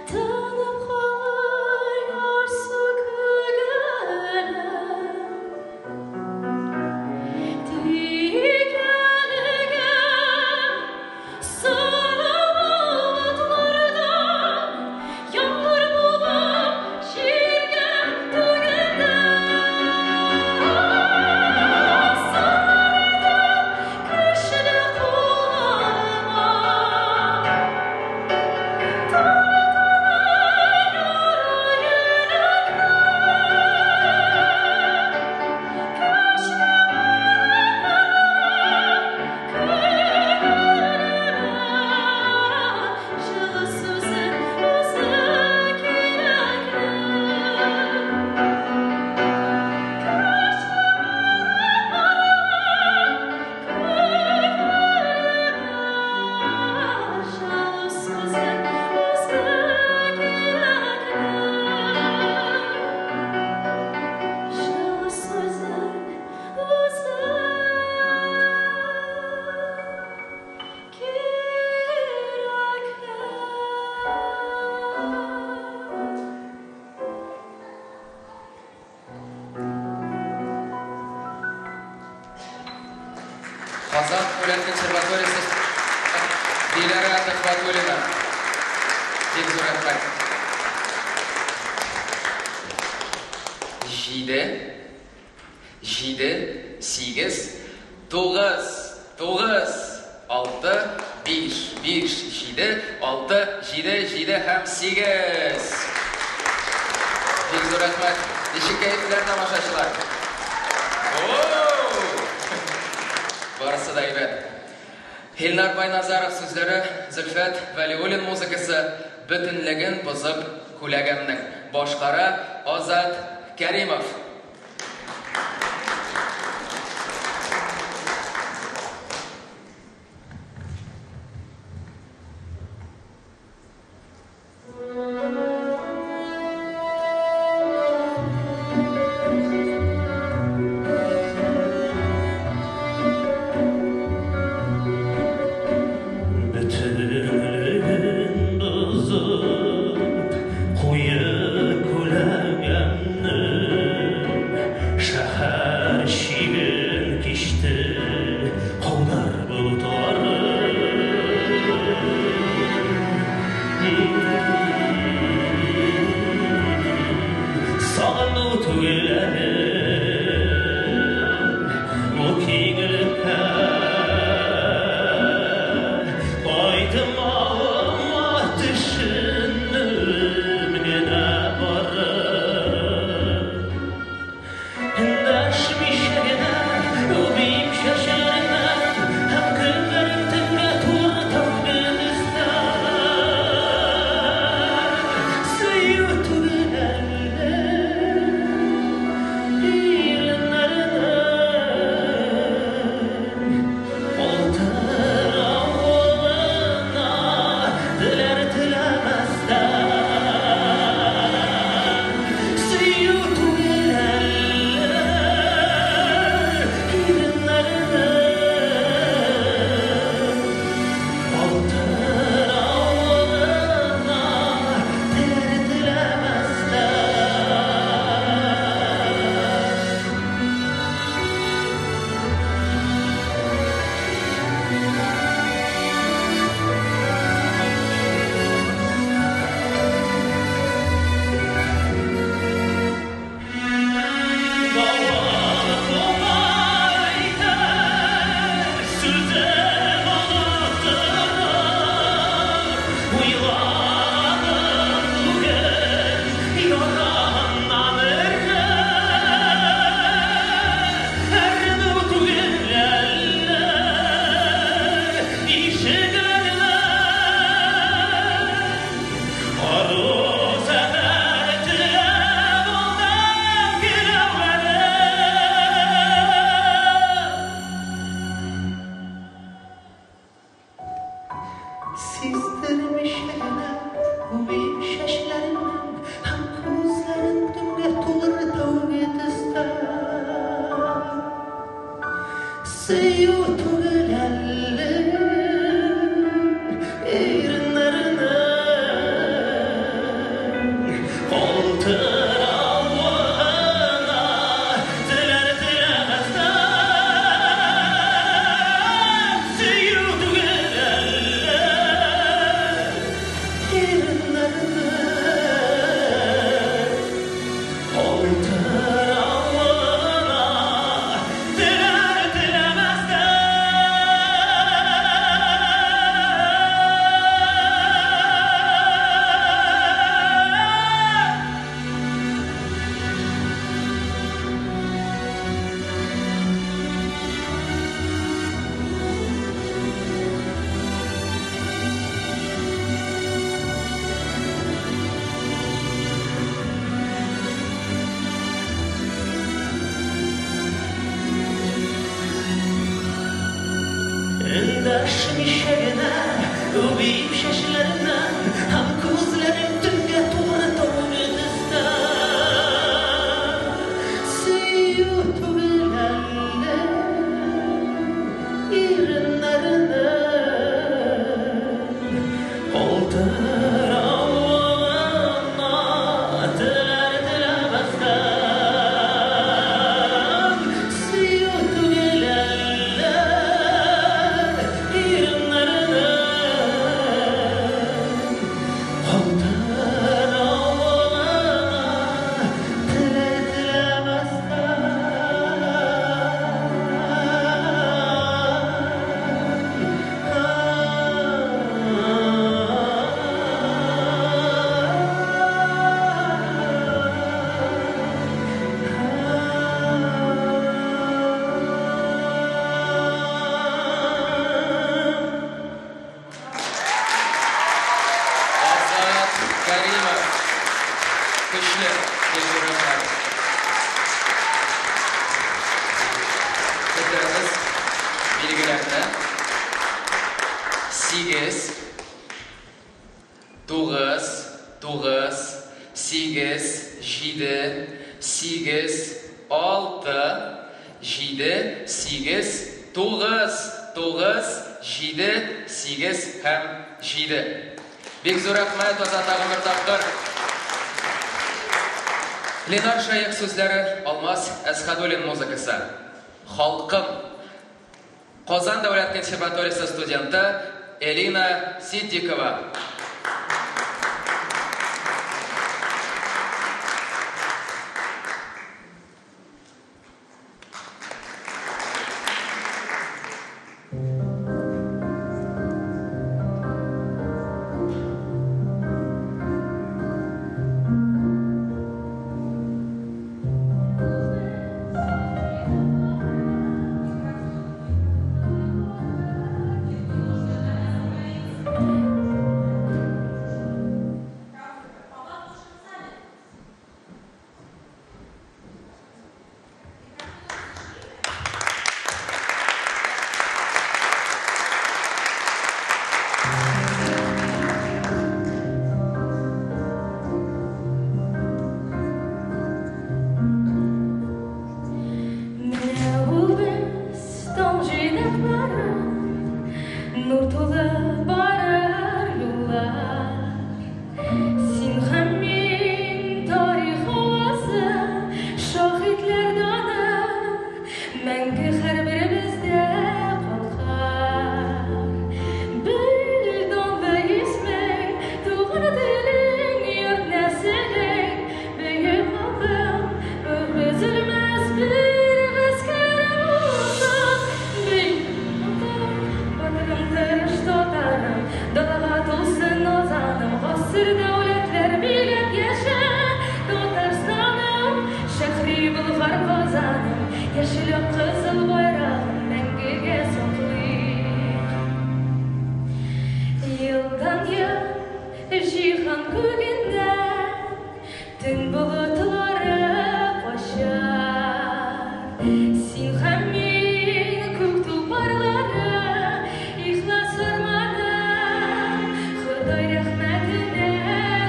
Тынып калыр ярсу күңелем. Тик әлегә сары болытлардан яңгыр булып җиргә түгелде. Сыңар идем көчле кулларыма. Тартылыр яра йөрәкне. Көчле күңелемә җылы сүзең үзе кирәкле. Көчле күңелемә җылы сүзең үзе кирәкле. Җылы сүзең үзе кирәкле. Казан дәүләт консерваториясе Диләрә Төхвәтуллина. Бик зур рәхмәт. Җиде, җиде, сигез, тугыз, тугыз, алты, биш, биш, җиде, алты, җиде, җиде һәм сигез. Бик зур рәхмәт. Ничек кәефләр, тамашачылар? Оу! Барысы да әйбәт. Илнар Байназаров сүзләре, Зөлфәт Вәлиуллин музыкасы «Бөтенлеген бозып күләгәмнең». Башкара Азат Кәримов. Бөтенлеген бозып, куе күләгәмнең шәһәр чиген кичте каудар болытлары. Сагыну түгел әле бу киңлеккә кайтмавыма төшенеп генә барып. Эндәшмичә генә үбим чәчләреңнән һәм көннәрең төнгә тулыр тәүге төстә. Сөю түгел әле иреннәренең калтыравына теләр теләмәстән. Сөю түгел әле иреннәренең калтыравына теләр теләмәстән. Давыл кубар итәр, сүзем оныттырып, уйладым бүген ярамнан эреп. Әрнү түгел әллә ишекләрнең ару сәфәр теләп алдан келәүләре. Сиздермичә генә үбим чәчләреңнән һәм күзләрең төнгә тулыр тәүге төстә. Сөю түгел әле иреннәренең Кайтыр авылына теләр-теләмәстән. Сөю түгел әллә иреннәрнең. Кайтыр авылына Теләр-теләмәстән. Азат Кәримов. Көчле, Гөлфирә ханым. Көтәбез билгеләрне. 8 9 9 8 7 8 6 7 8 9 9 7 8 һәм 7. Бик зур рәхмәт, Азат, тагын бер тапкыр. Ленар Шәех сүзләре, Алмаз Әсхәдуллин музыкасы. Халкым. Казан дәүләт консерваториясе студенты Элина Ситдикова. Менә ул без таң җыйнаклары, Нур тулы барыр юллар. Син һәм мин тарих авазы, Шаһитләр даны, Мәңге һәрберебездә калкар. Бел данлы исмең, туган телең, йорт нәселең, Бөек халкым, өзелмәс бер гаскәр булсак. Бөек халкым, батырым, тырыш татарым, Далага тулсын азаным, Гасыр дәүләтләр биләп яшә, Татарстаным, шәһри Болгар Казаным, Яшел ак кызыл байрагын мәңгегә саклыйк. Елдан ел җиһан күгендә Төн болытлары кача. Син һәм мин күк тулпарлары, Ихлас арманы, Ходай рәхмәтенә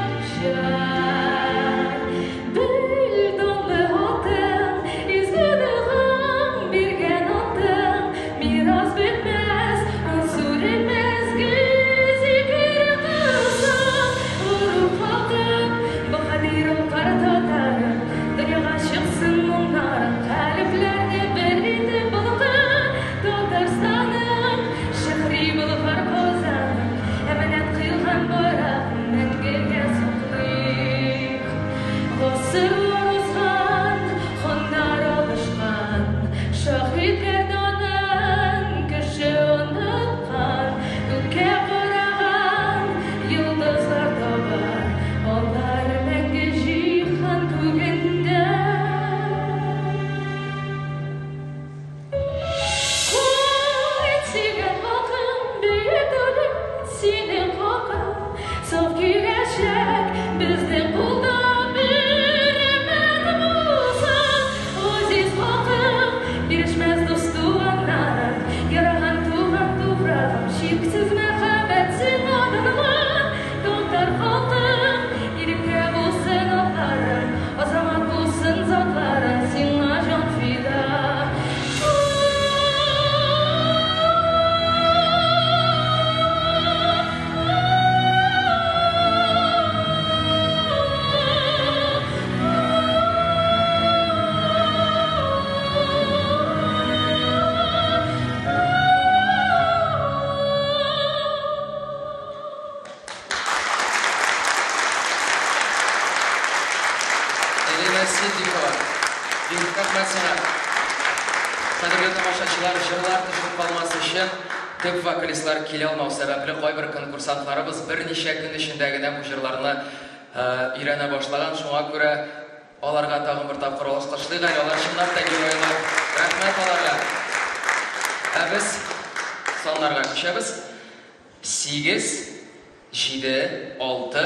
дучар. Бел данлы атың, изге догаң, биргән антың, Мирас бетмәс, ул сүрелмәс, гел зикер кылсаң. Горур халкым, баһадир алкар татарым, Дөньяга чыксын моңнарың, калебләрне бер итеп балкыр. Татарстаным, шәһри Болгар Казаным, Әманәт кыйлган байрагын мәңгегә саклыйк. Гасырлар узган, ханнар алышкан, Шаһитләр данын кеше оныткан, Күккә караган йолдызлар табар, Алар мәңге җиһан күгендә. Кайт, сөйгән халкым, бөек дәүләт, синең хакың, Саф киләчәк безнең кулда бер өмет булса. Газиз халкым, бирешмәс дус туганнарым, Яраган туган туфрагым, чиксез мәхәббәт сиңа данлы. Татар халкым, иректә булсын атларың, Азамат булсын затларың, сиңа җан фида. Ситдикова. Бик рәхмәт сиңа. Кадерле тамашачылар, җырлар төшеп калмас өчен төп вокалистлар килә алмау сәбәпле кайбер конкурсантларыбыз берничә көн эчендә генә бу җырларны өйрәнә башлаган. Шуңа күрә аларга тагын бер тапкыр алкышлыйк әле. Алар чынлап та геройлар. Рәхмәт аларга. Ә без саннарга күчәбез. 8, 7, 6,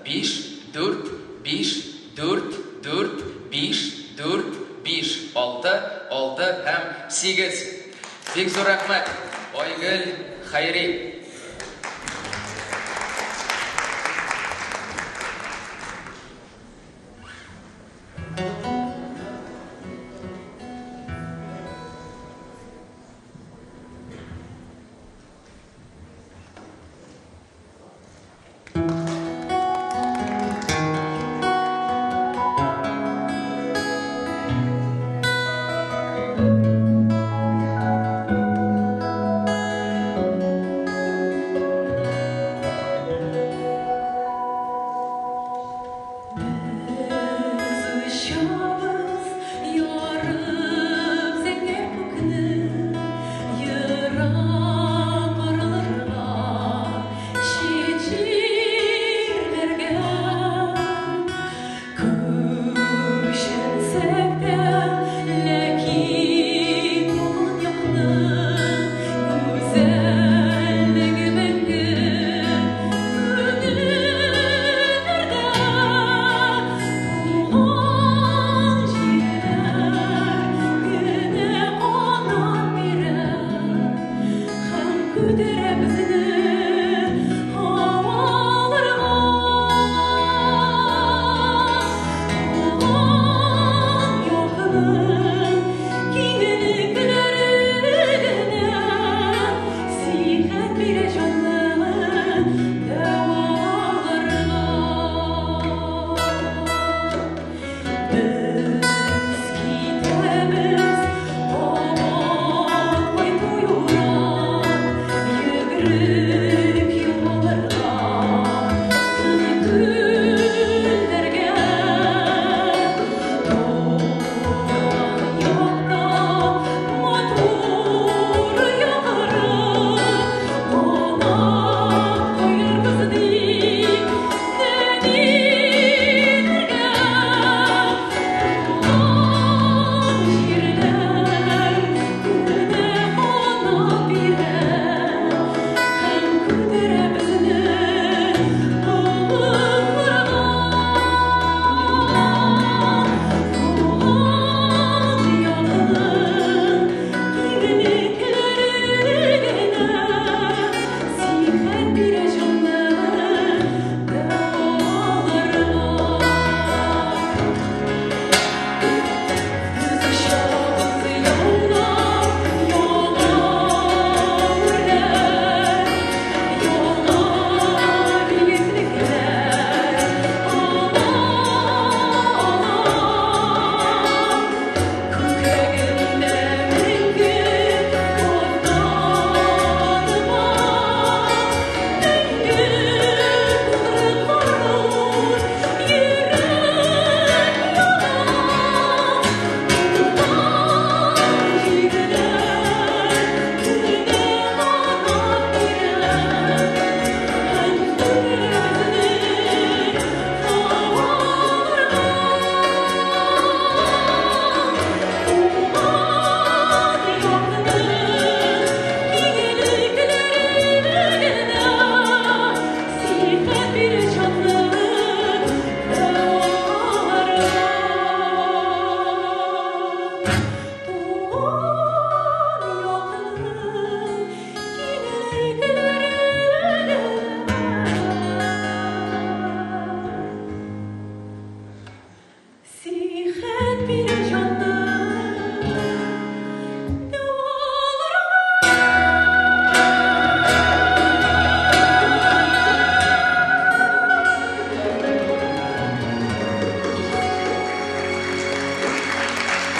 5, 4, 5, 4, 4, 5, 4, 5, 6, 6 һәм 8. Бик зур рәхмәт. Айгөл Хәйри.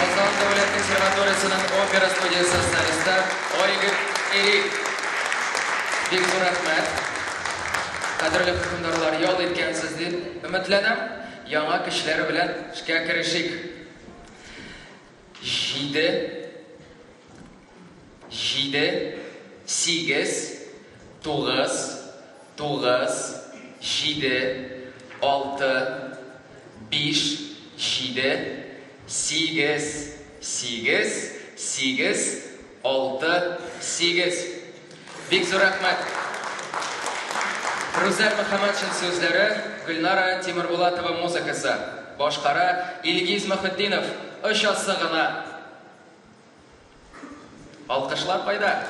Казан дәүләт консерваториясенең опера студиясе солисты Ольга Ирик. Бик зур рәхмәт. Кадерле хөкемдарлар, ял иткәнсез дип өметләнәм. яңа көчләр белән эшкә керешик. Җиде, җиде, сигез, тугыз, тугыз, җиде, алты, биш, җиде, сигез, сигез, сигез, алты, сигез. Бик зур рәхмәт. Рүзәл Мөхәммәтшин сүзләре, Гөлнара Тимербулатова музыкасы. Башкара Илгиз Мөхетдинов. Очасы гына. Алкышлар кайда?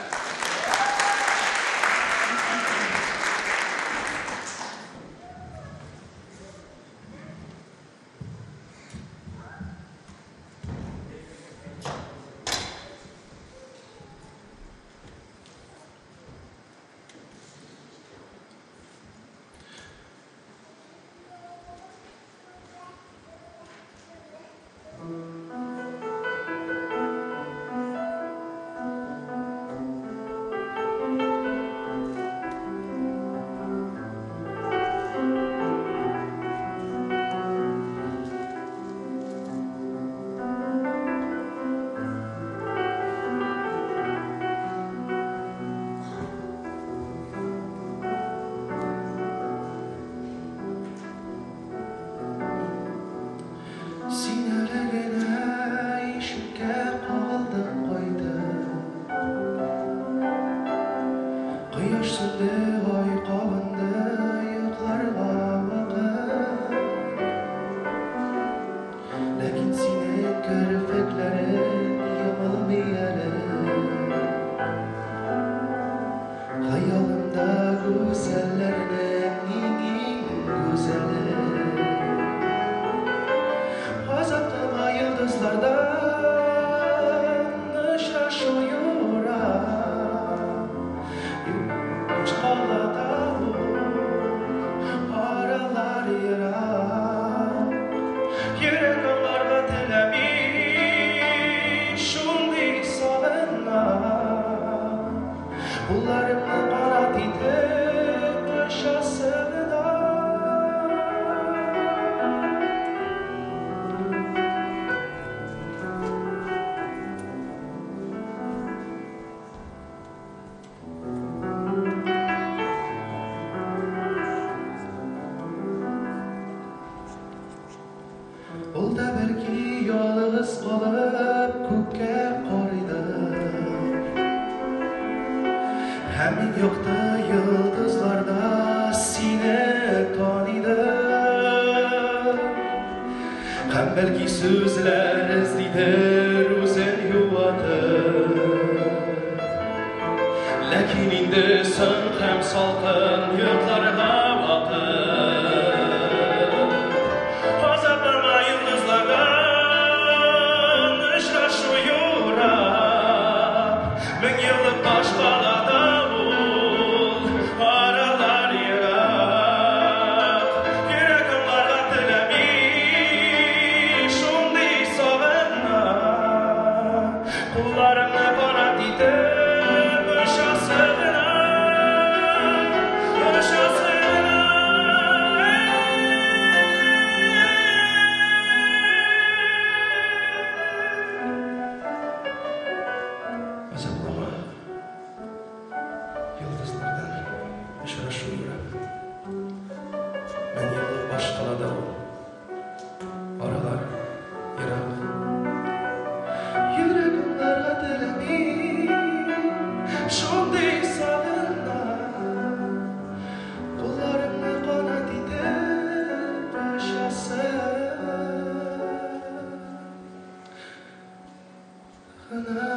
Син әле генә ишеккә кагылдың кайтып. Кояш сүнде, ай кабынды, йокларга вакыт. Ләкин синең керфекләрең йомылмый әле. Хыялымда гүзәлләрнең иң-иң гүзәле. Азатлыма йолдызлардан очрашу юрап. Башкалада ул, аралар ерак. Йөрәк аңларга теләми, шундый сагына. Кулларымны канат итеп очасы гына. Ул да бәлки ялгыз калып күккә карыйдыр. Һәм мин якты йолдызларда сине таныйдыр. Һәм бәлки сүзләр эзлидер үзен юатыр. Ләкин инде соң һәм салкын йокларга вакыт. Азапланма йолдызлардан очрашу юрап. Мең еллык башкалада ул, аралар ерак. Йөрәк аңларга теләми, шундый сагына. Кулларыңны канат итеп очасы гына, очасы гына. Азаплама йолдызлардан очрашу юрап. Мең еллык башкалада ул, аралар ерак. Йөрәк аңларга теләми, шундый сагына. Кулларымны канат итеп очасы гына.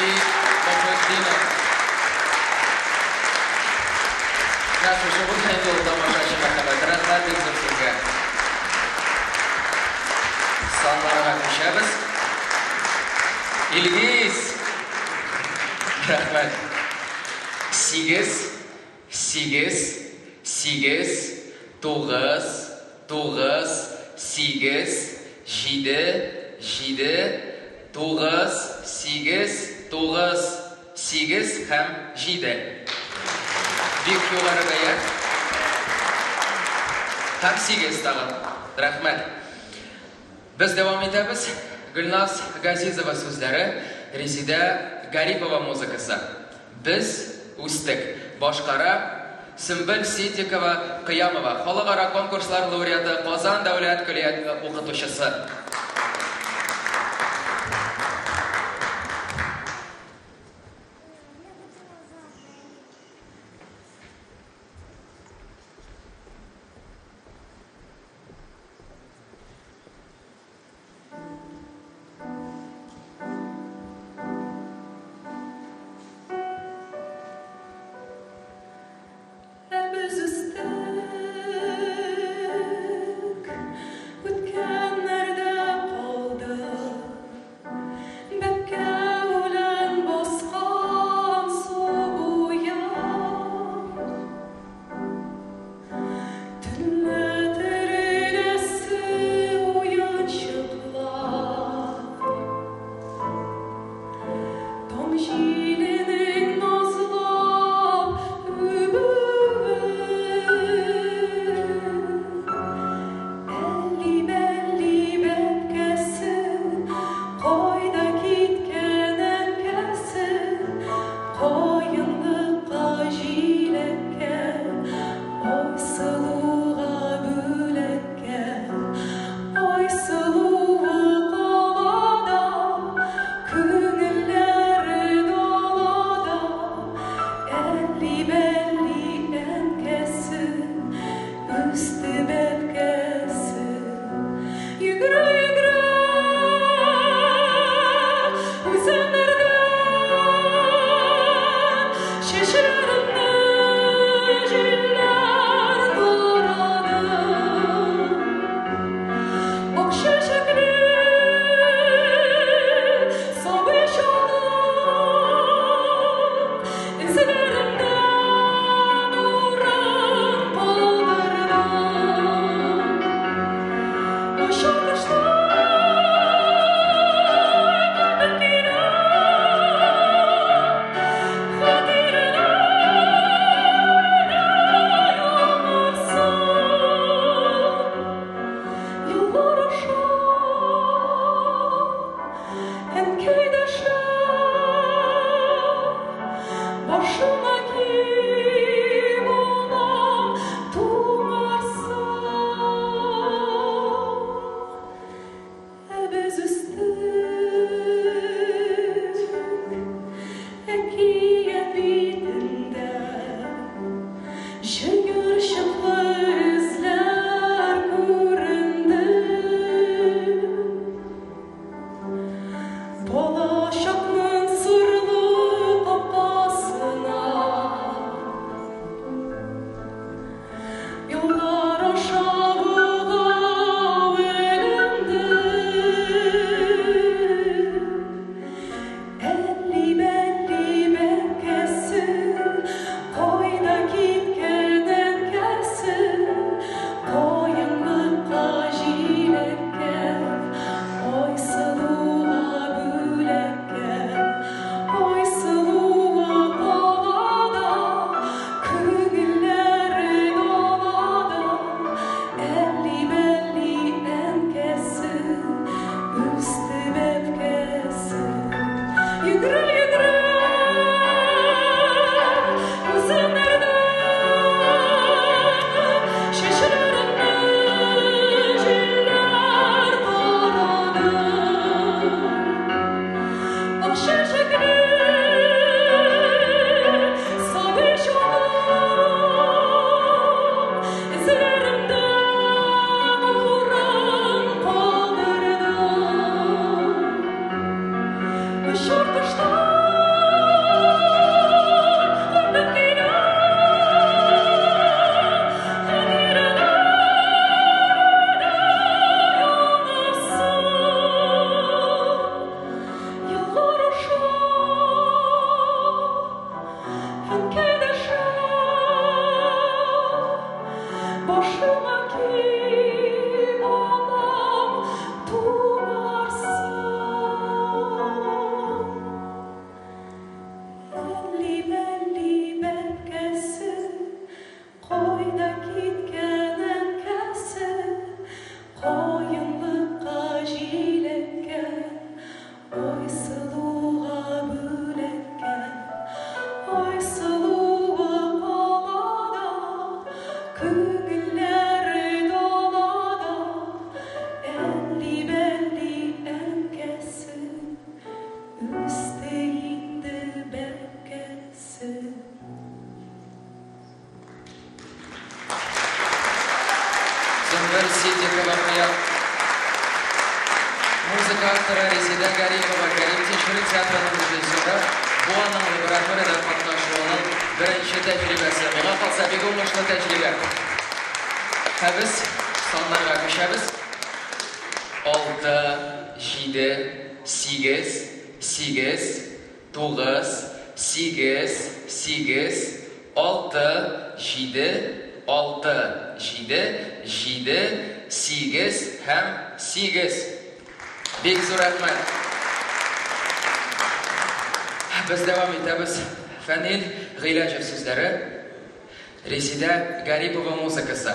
И Мөхетдинов. Менә шушы булды инде ул тамашачы мәхәббәте. Рәхмәт бик зур сезгә. Саннарга күчәбез. Илгиз! Рәхмәт. 8 8 8 9 9 8 7 7 9 8 9 8 һәм 7. Бик югары бәя. Һәм 8 тагын. Рәхмәт. Без дәвам итәбез. Гөлназ Газизова сүзләре, Резидә Гарипова музыкасы. Без үстек. Башкара Сөмбел Ситдикова Кыямова, халыкара конкурслар лауреаты, Казан дәүләт көллият укытучысы. Ә без үстек, үткәннәрдән. Музыка авторы Резеда Гарипова, Кәрим Тинчурин театрының режиссеры. Бу аның лабораториядә катнашуының беренче тәҗрибәсе. Миңа калса, бик уңышлы тәҗрибә. Ә без саннарга күчәбез. 6, 7, 8, 8, 9, 8, 8, 6, 7, 6, 7, 7, 8 һәм 8. Бик зур рәхмәт. Без дәвам итәбез. Фәнил Гыйләҗев сүзләре, Резидә Гарипова музыкасы.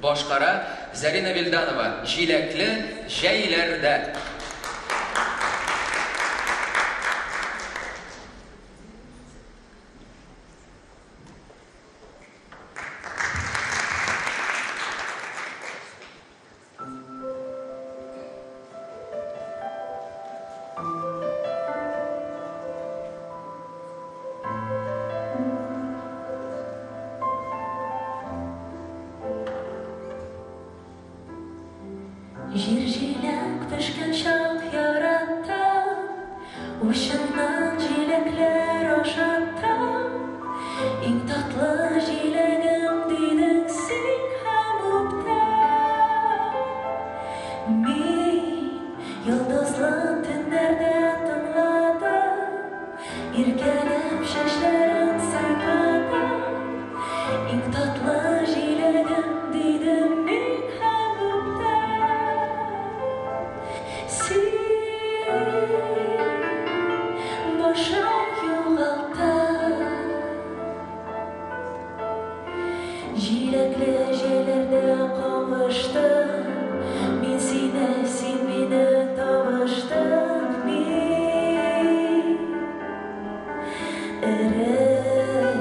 Башкара Зәринә Вилданова Җиләкле җәйләрдә. Җир җиләк пешкән чак яраттым, Учыңнан җиләкләр ашаттым. Иң татлы җиләгем дидең син һәм үптем. Мин йолдызлы төннәрдә тыңладым, Иркәләп чәчләрен сыйпадым. Иң татлы җиләгем дидем мин һәм үптем. Син башым югалттың. Җиләкле җәйләрдә кавыштык, Мин сине, син мине табыштык. Мин эреп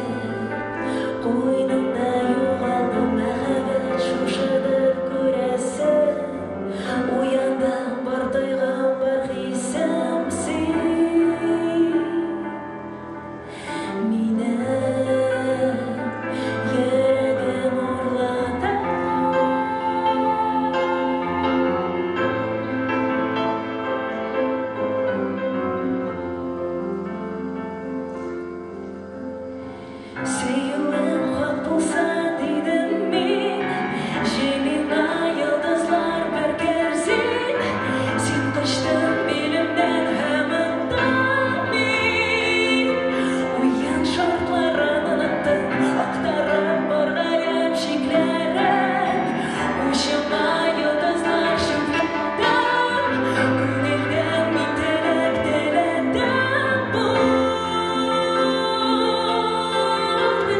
куеныңда югалдым, Мәхәббәт шушыдыр күрәсең. Уяндым, бар тойгым, бар хисем син. Минем йөрәгем урладың. Сөюем хак булса, дидем мин, Җый миңа йолдызлар бер кәрзин. Син кочтың билемнән һәм оттым мин. Уен шартларын оныттым, Актарып бар галәм чикләрен. Учыма йолдызлар чүпләдем, Күңелдән мин теләк теләдем. Бүген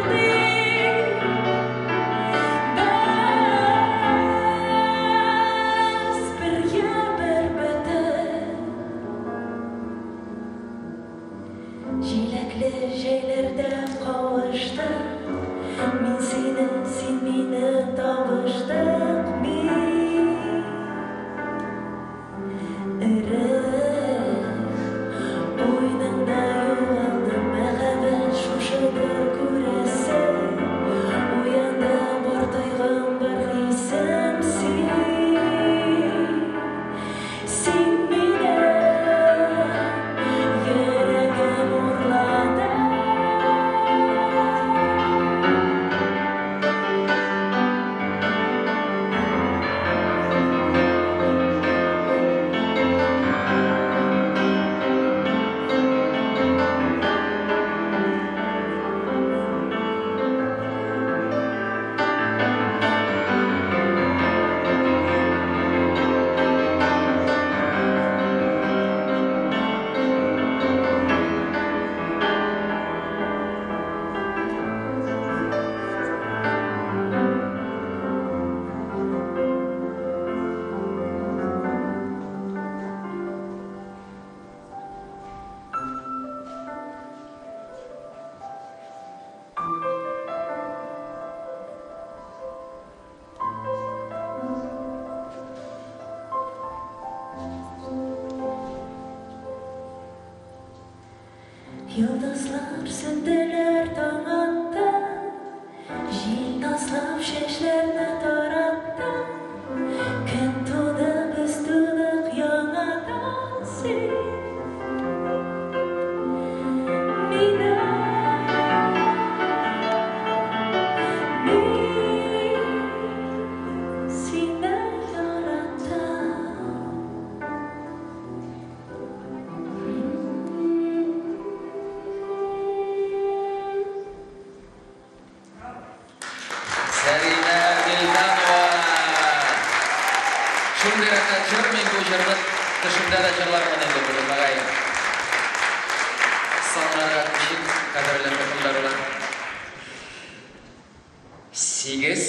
без бергә бер бөтен. Җиләкле җәйләрдә кавыштык, Мин сине, син мине табыштык. Мин эреп куеныңда югалдым, Мәхәббәт шушыдыр күрәсең. Уяндым, бар тойгым, бар хисем син. Син минем йөрәгем урладың. Йолдызлар сүнделәр, таң атты, Җил назлап чәчләрне таратты. Көн туды, без тудык яңадан. рәхәт җыр, мин бу җырны төшемдә дә җырлармын инде бүген, мөгаен. Саннарга күчик, кадерле хөкемдарлар. 8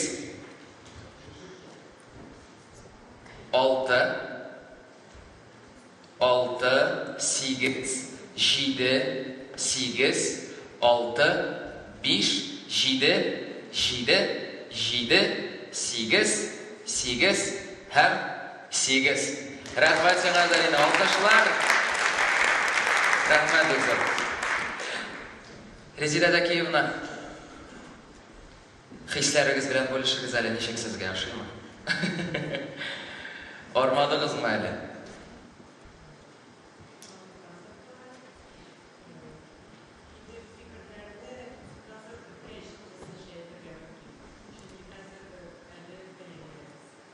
6 6 8 7 8 6 5 7 7 7 8 8 һәм 8. Рәхмәт сиңа, Зарина. Алкышлар. Рәхмәт, бик зур. Резеда Дәкиевна, хисләрегез белән бүлешегез әле, ничек сезгә, ошыймы? Армадыгызмы әле?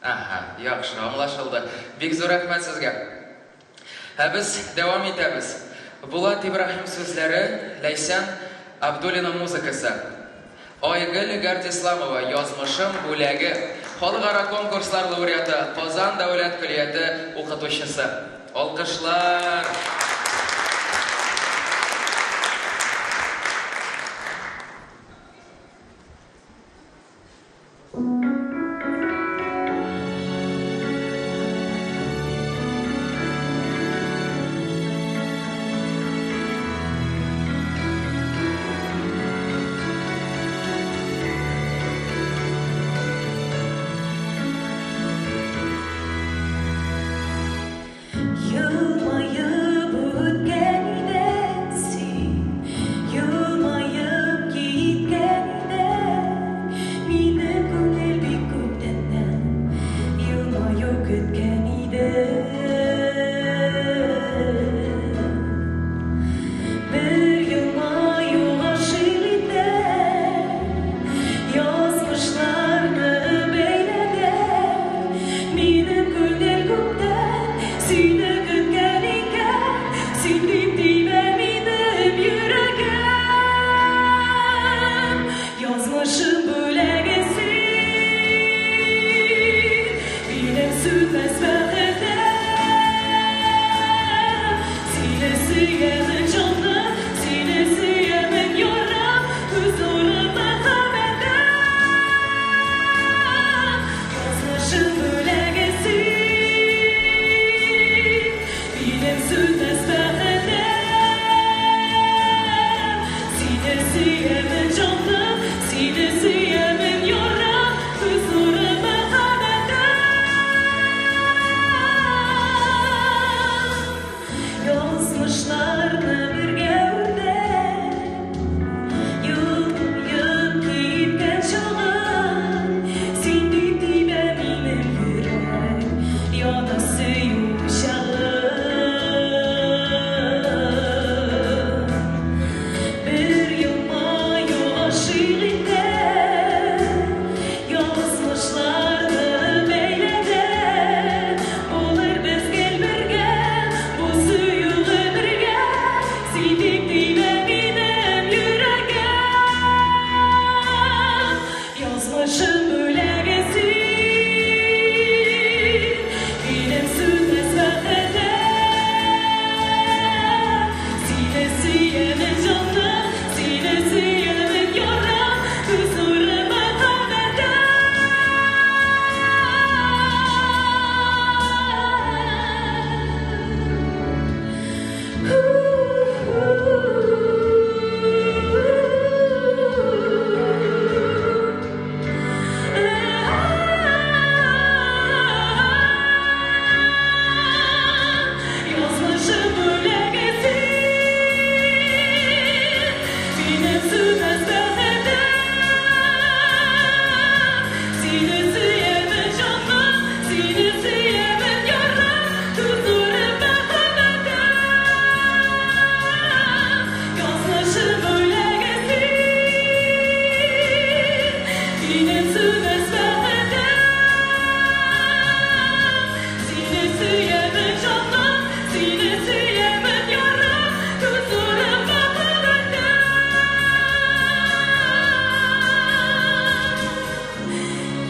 Әһә, яхшы, аңлашылды. Бик зур рәхмәт сезгә. Ә без дәвам итәбез. Булат Ибраһим сүзләре, Ләйсән Абдуллина музыкасы. Айгөл Гардисламова, Язмышым бүләге. Халыкара конкурслар лауреаты, Казан дәүләт көллияте укытучысы. Алкышлар! Елмаеп үткән идең син, елмаеп киткән идең. Минем күңел бик күптәннән елмаю көткән иде. Бер елмаю гашыйк итә, язмышларны бәйләде. Минем күңел күптән сине көткән икән, син дип тибә минем йөрәгем. Язмышым бүләге син, минем сүнмәс бәхетем. Сине сөямен җаным, сине сөямен ярым, күз нурым мәхәббәтем. Язмышым бүләге син, минем сүнмәс бәхетем. Сине сөямен җаным, сине сөямен ярым, күз нурым мәхәббәтем. Язмышларны бергә үрдек, елмаеп киткән чагың, син дип тибә минем йөрәк, яна сөю учагым. Бер елмаю гашыйк итә, язмышларны бәйләде. Булыр без гел бергә, бу сөю гомергә, син дип тибә минем йөрәгем. Язмышым бүләге син, минем сүнмәс бәхетем. Сине сөямен җаным, сине сөямен ярым, күз нурым мәхәббәтем. Язмышым бүләге син, минем сүнмәс бәхетем. Сине сөямен җаным, сине сөямен ярым, күз нурым мәхәббәтем. Язмышым бүләге син, минем сүнмәс бәхетем. Сине сөямен җаным, сине сөямен ярым, күз нурым мәхәббәтем.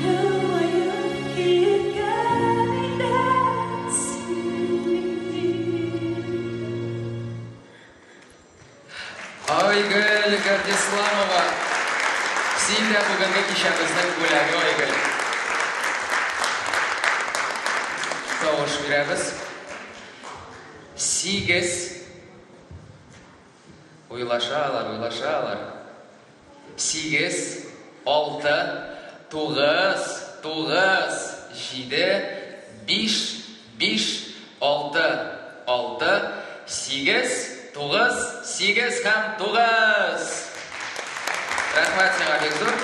Елмаеп киткән идең, Айгөл Гардисламова. Син дә бүгенге кичәбезнең бүләге, Айгөл. Тавыш бирәбез. 8. Уйлашалар, уйлашалар. 8, 6, 9, 9, 7, 5, 5, 6, 6, 8, 9, 8 һәм 9. Рәхмәт сиңа бик зур.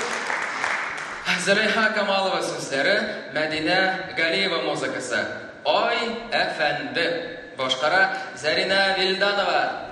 Зөләйха Камалова сүзләре, Мәдинә Галиева музыкасы. Ай, әфәнде. Башкара Зәринә Вилданова.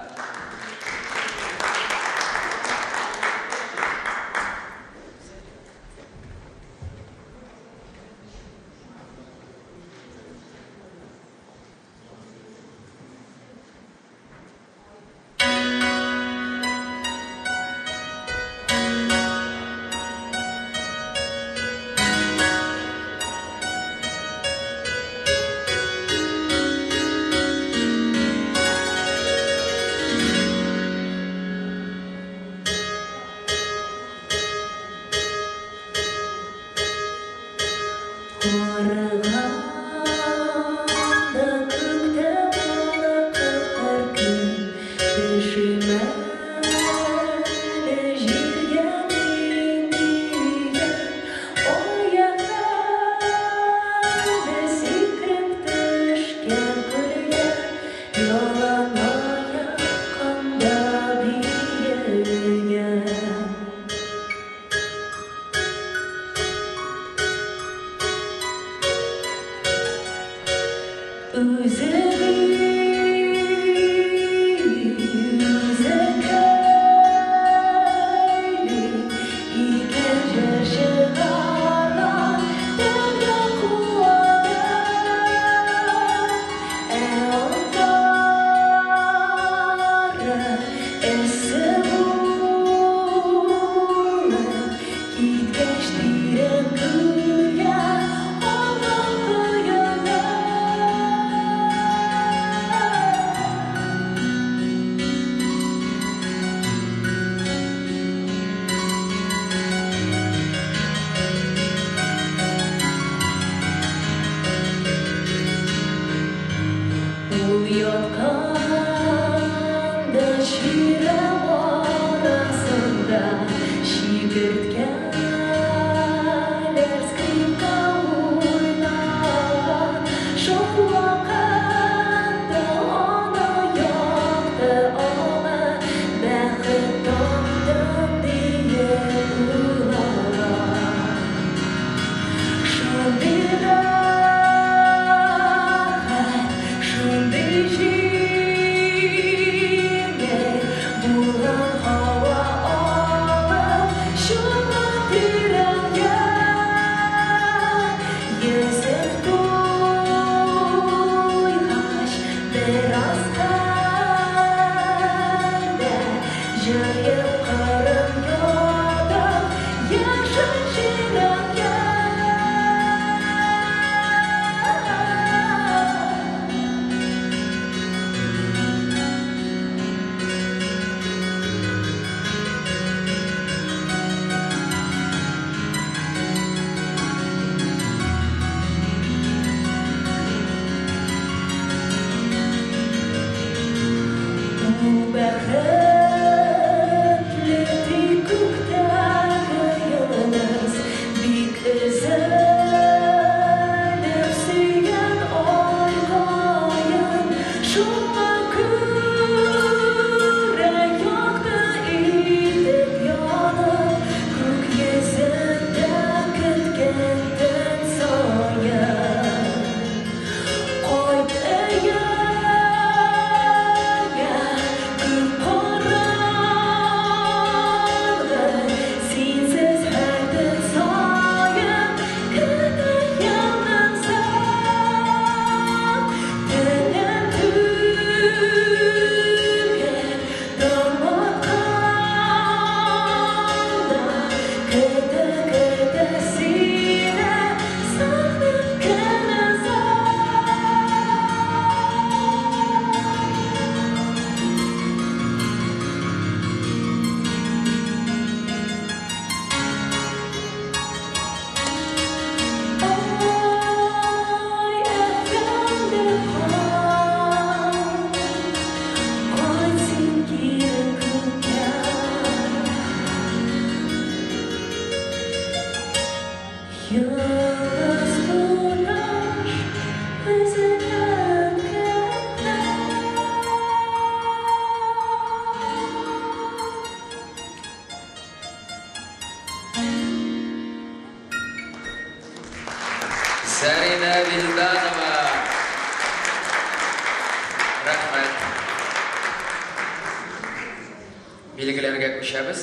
Билгеләргә күчәбез.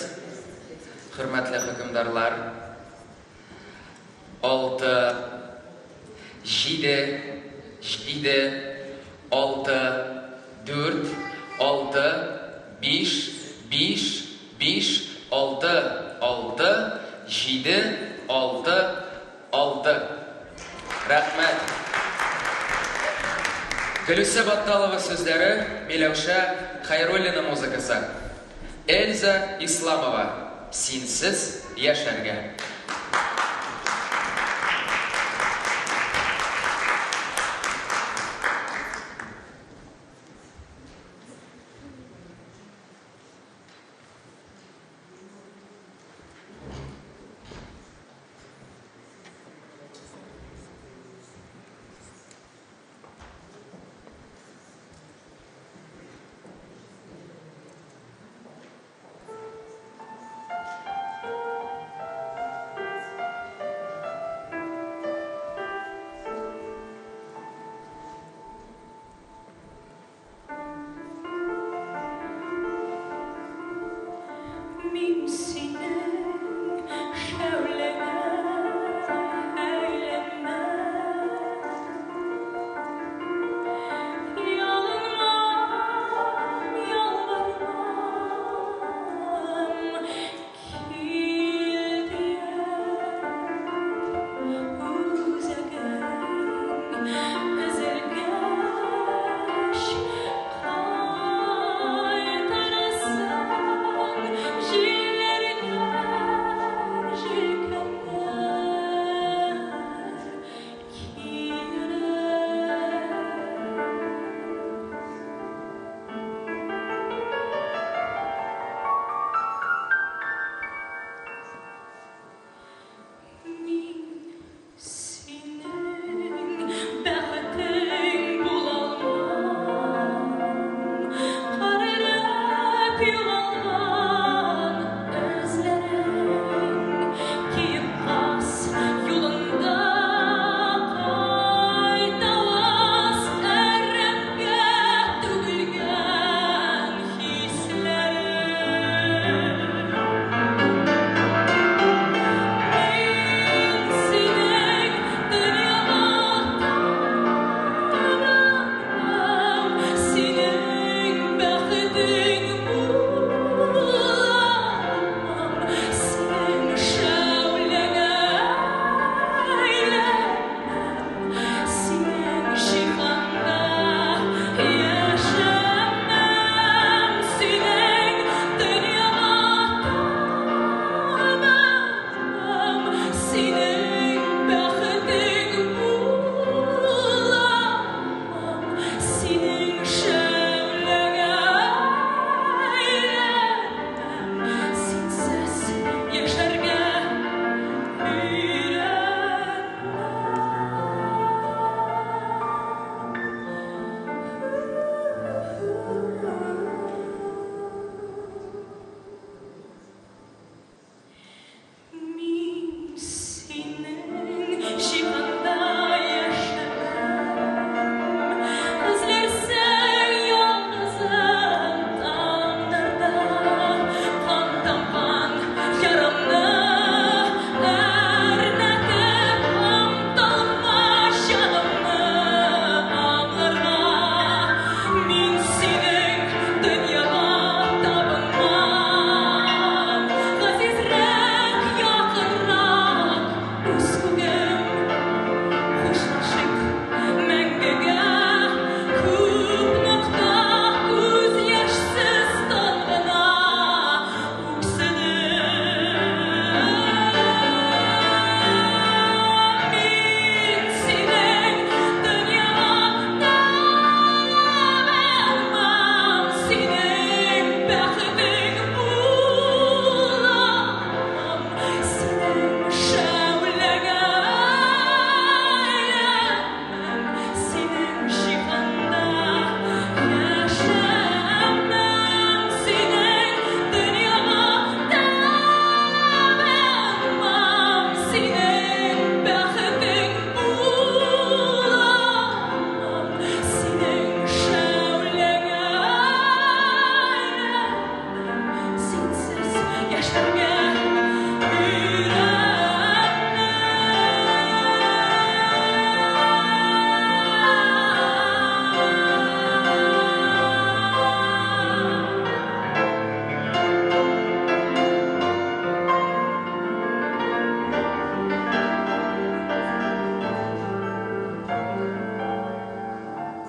Хөрмәтле хөкемдарлар, 6 7 7 6 4 6 5 5 5 6 6 7 6 6. Рәхмәт. Гөлүсә Батталова сүзләре, Миләүшә Хәйруллина музыкасы. Эльза Исламова, Синсез яшәргә.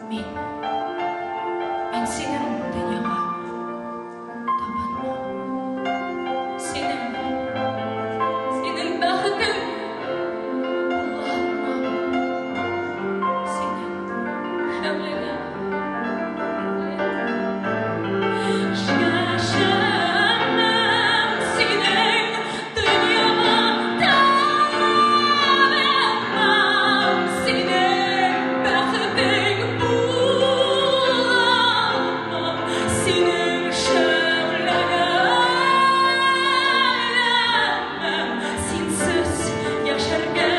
Мин, мин синең дөньяга табынмам. Синең, синең бәхетең була алмам. Синең шәүләңә Яшәмәм синең дөньяга табынмам. Синең бәхетең була алмам. Синең шәүләңә әйләнмәм. Синсез яшәргә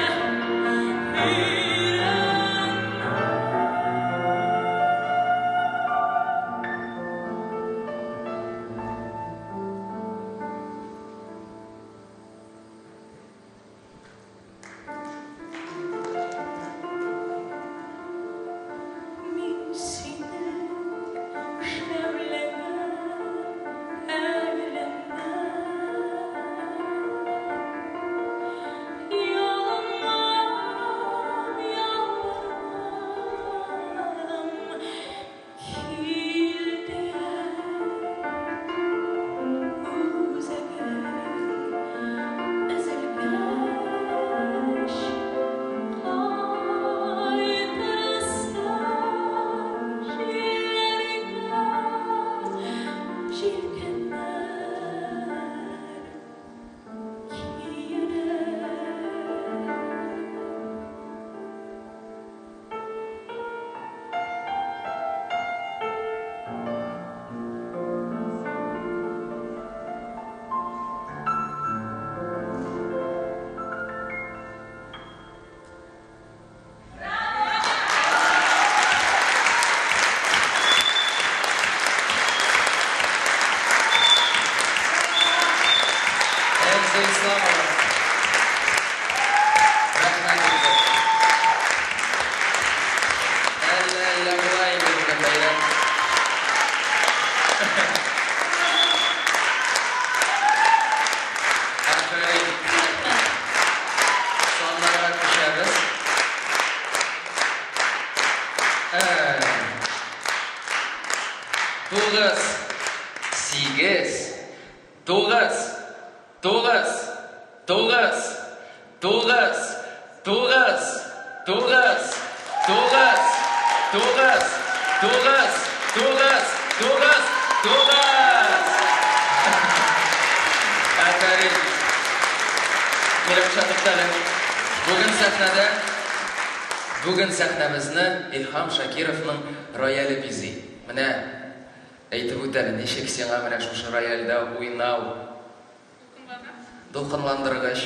өйрәнмәм. Мин синең шәүләңә әйләнмәм. Ялынмам, ялвармам, кил диеп үзәгем өзелгәч, кайтырсың җилләргә, җилкәннәр киереп. Эльза Исламова. Рәхмәт, Эльза. Әллә, әллә була инде бүген бәйрәм. Афәрин. Саннарга күчәбез. 9, 8, 9, 9, 9, 9, 9, 9, 9, 9, 9, 9, 9, 9. Афәрин. Миләүшә, туктале. Бүген сәхнәдә, бүген сәхнәбезне Илһам Шакировның рояле бизи. Менә әйтеп үт әле, ничек сиңа менә шушы рояльдә уйнау? Дулкынландыргыч.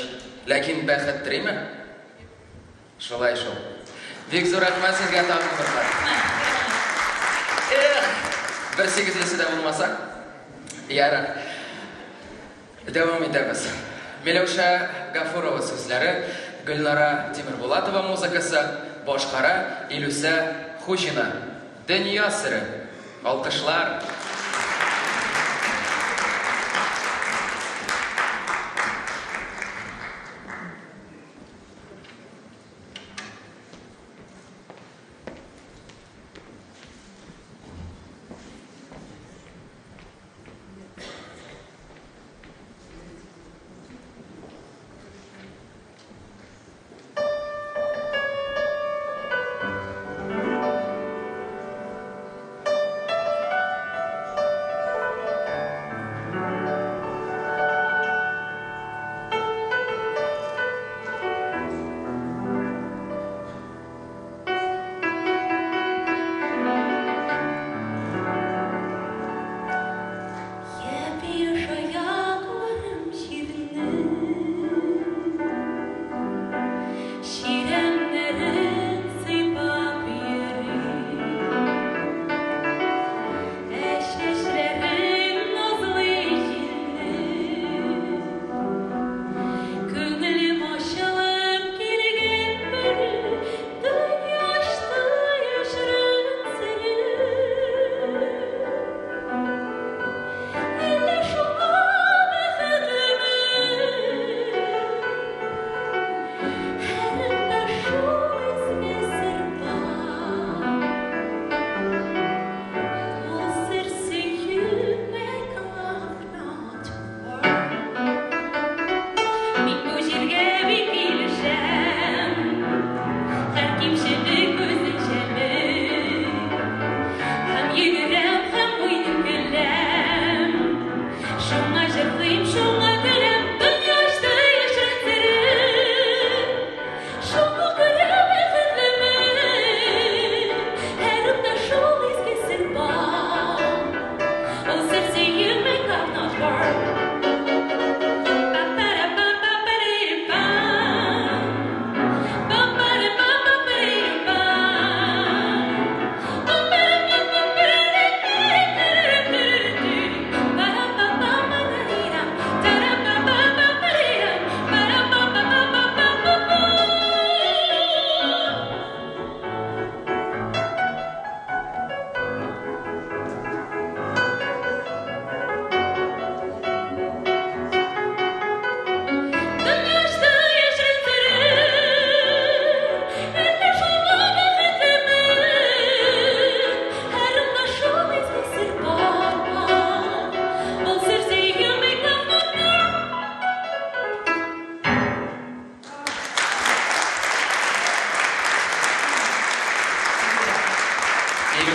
Ләкин бәхет телиме? Шулай шул. Бик зур рәхмәт сезгә тагын бер кат. Эх, бер сигезлесе дә булмаса. Ярар. Дәвам итәбез. Миләүшә Гафурова сүзләре, Гөлнара Тимербулатова музыкасы, башкара Илүсә Хуҗина. Дөнья сере. Алкышлар.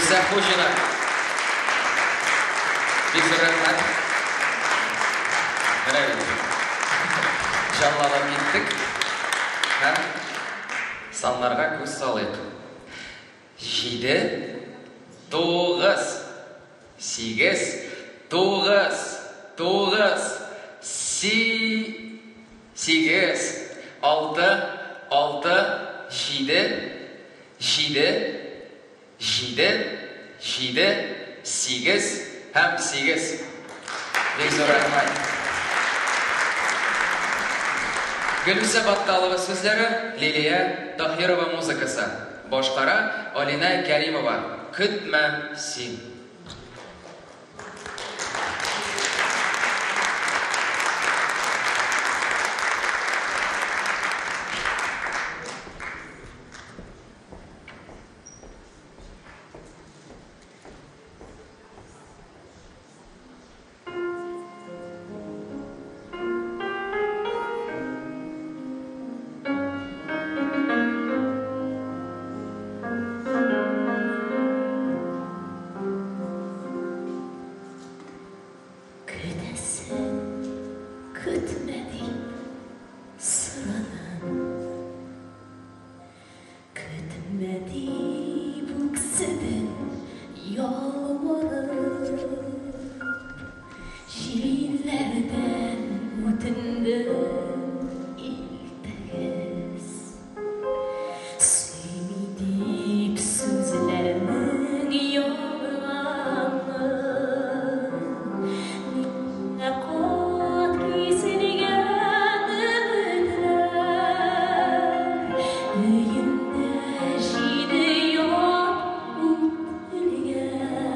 Гөлүсә Хуҗина. Бик зур рәхмәт. Менә бит. Җанланып киттек. Һәм саннарга күз салыйк. 7 9 8 9 9 си 8 6 6 7 7 7 7 8 һәм 8. Бик зур рәхмәт. Гөлүсә Батталова сүзләре, Лилия Таһирова музыкасы. Башкара Алинә Кәримова. Көтмә син. Көтәсең, көтмә дип сорадым. Көтмә дип үкседем, ялварып. Җилләрдән үтендем, илтегез. Сөйми дип сүзләрнең ялганын. Ничә кат киселгән өметләр, Өемдә җиде ят ут үлгән.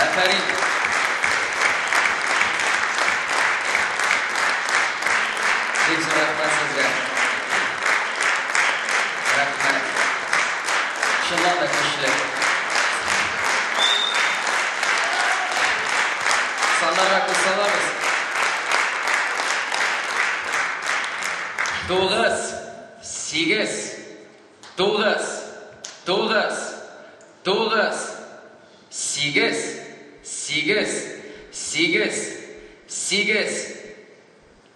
Афәрин! Бик зур рәхмәт сезгә. Рәхмәт. Чыннан да көчле. Саннарга күз салабыз. 9, 8, 9, 9, 9, 8, 8, 8,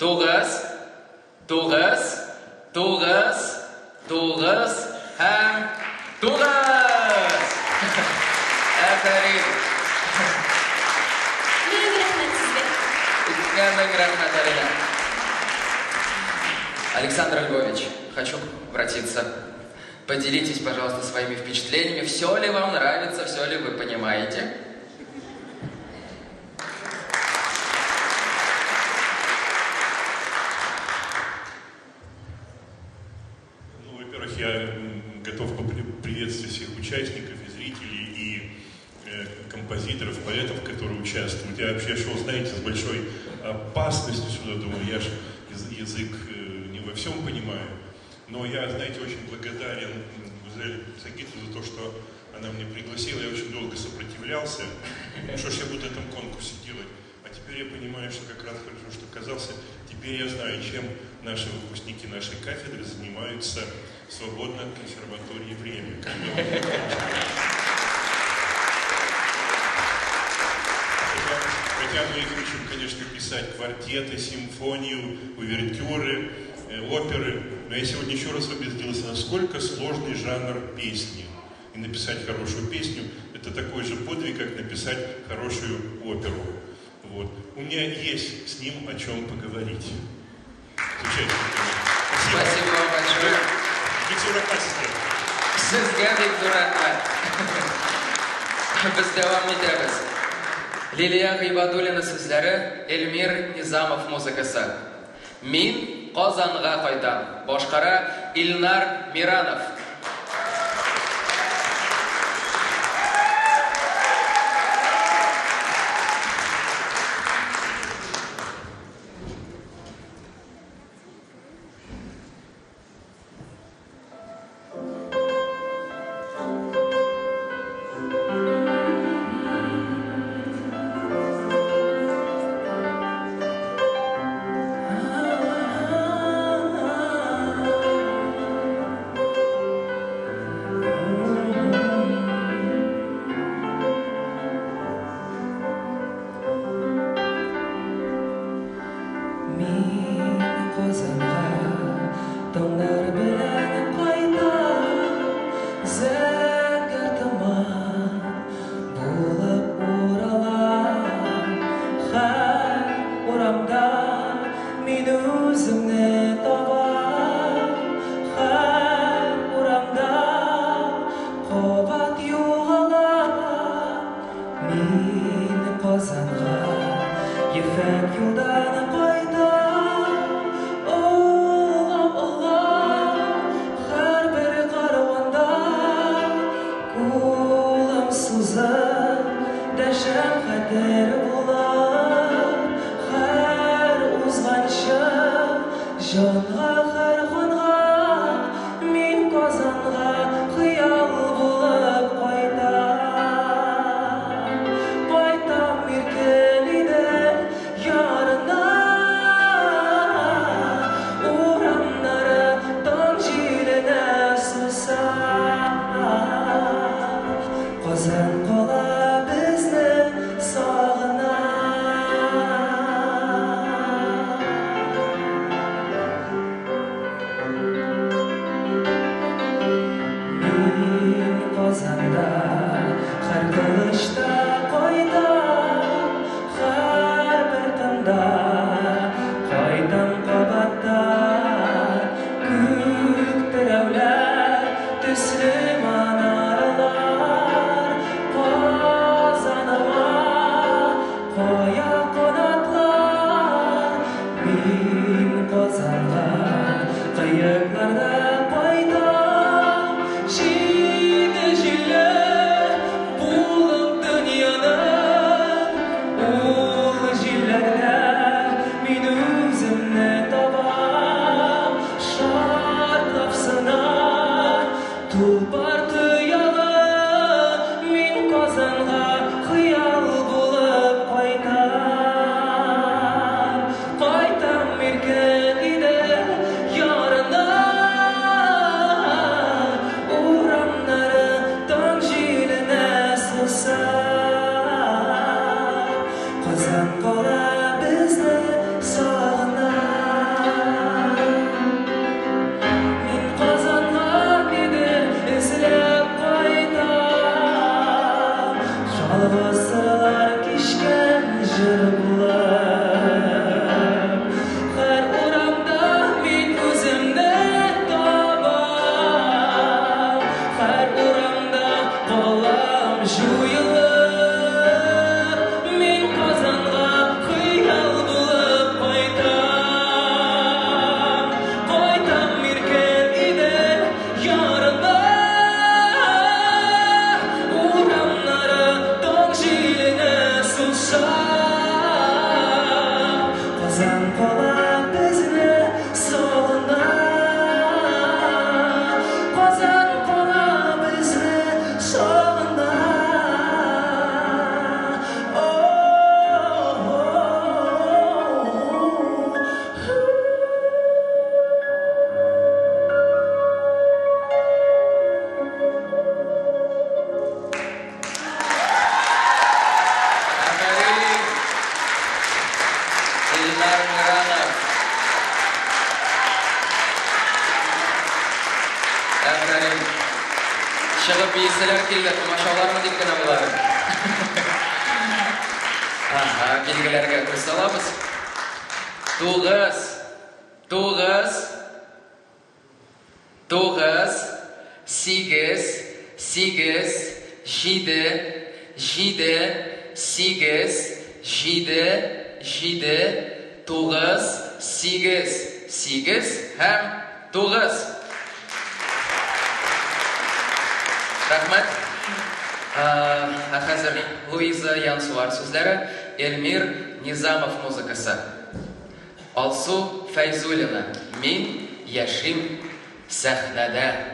8, 9, 9, 9, 9 һәм 9! Афәрин! Мең рәхмәт сезгә. Сезгә мең рәхмәт, Алинә. Александр Львович, хочу обратиться. Поделитесь, пожалуйста, своими впечатлениями. Все ли вам нравится, все ли вы понимаете? Ну, во-первых, я готов приветствовать всех участников и зрителей, и композиторов, поэтов, которые участвуют. Я вообще шел, знаете, с большой опасностью сюда, думаю, я же язык не во всем понимаю. Но я, знаете, очень благодарен Гузель Сагитовой за то, что она меня пригласила. Я очень долго сопротивлялся. Что ж я буду на этом конкурсе делать? А теперь я понимаю, что как раз хорошо, что оказался. Теперь я знаю, чем наши выпускники нашей кафедры занимаются в свободное от консерватории время. Хотя мы их учим, конечно, писать квартеты, симфонию, увертюры, оперы. Но я сегодня еще раз убедился, насколько сложный жанр песни. И написать хорошую песню – это такой же подвиг, как написать хорошую оперу. Вот. У меня есть с ним о чем поговорить. Замечательно. Спасибо. Спасибо вам большое. Бик зур рәхмәт сезгә. Сезгә бик зур рәхмәт. Без дәвам итәбез. Лилия Гыйбадуллина сүзләре, Эльмир Низамов музыкасы. Мин Казанга кайтам. Башкара Илнар Миранов. Мин Казанга таңнар белән кайтам, зәңгәр томан булып уралам. Һәр урамда мин үземне табам, һәр урамда кабат югалам. Мин Казанга ефәк юлдан кайтам, олап-олап һәрбер кәрванда кулым сузып дәшәм хәтер булып, һәр узганчы җанга һәр ханга мин Казанга хыял булып кайтам. Кайтам иркен Идел ярына, урамнары таң җиленә сусап. Казан кала безне сагына. Мин Казанда һәр кылычта кайтам, һәрбер тында кайтам кабаттан. Күк терәүләр төсле манаралар, Казаныма кая канатлар. Мин Казанга кыекларда кайтам, җиде җилле Гасырлар кичкән җыр булып. Һәр урамда мин үземне табам, һәр урамда калам җуелып. Мин Казанга хыял булып кайтам, кайтам иркен Идел ярына. Урамнары таң җиленә сусап, Казан кала безне сагына. Казан кала безне сагына. Афәрин! Илнар Миранов. Афәрин. Чыгып биеселәр килде, комачаулармы дип кенә уйладым. Ага, билгеләргә күз салабыз. 9, 9, 9, 8, 8, 7, 7, 8, 7, 7, 9, 8, 8 һәм 9. Рәхмәт. Ә хәзер Луиза Янсуар сүзләре, Эльмир Низамов музыкасы. Алсу Фәйзуллина, Мин яшим сәхнәдә.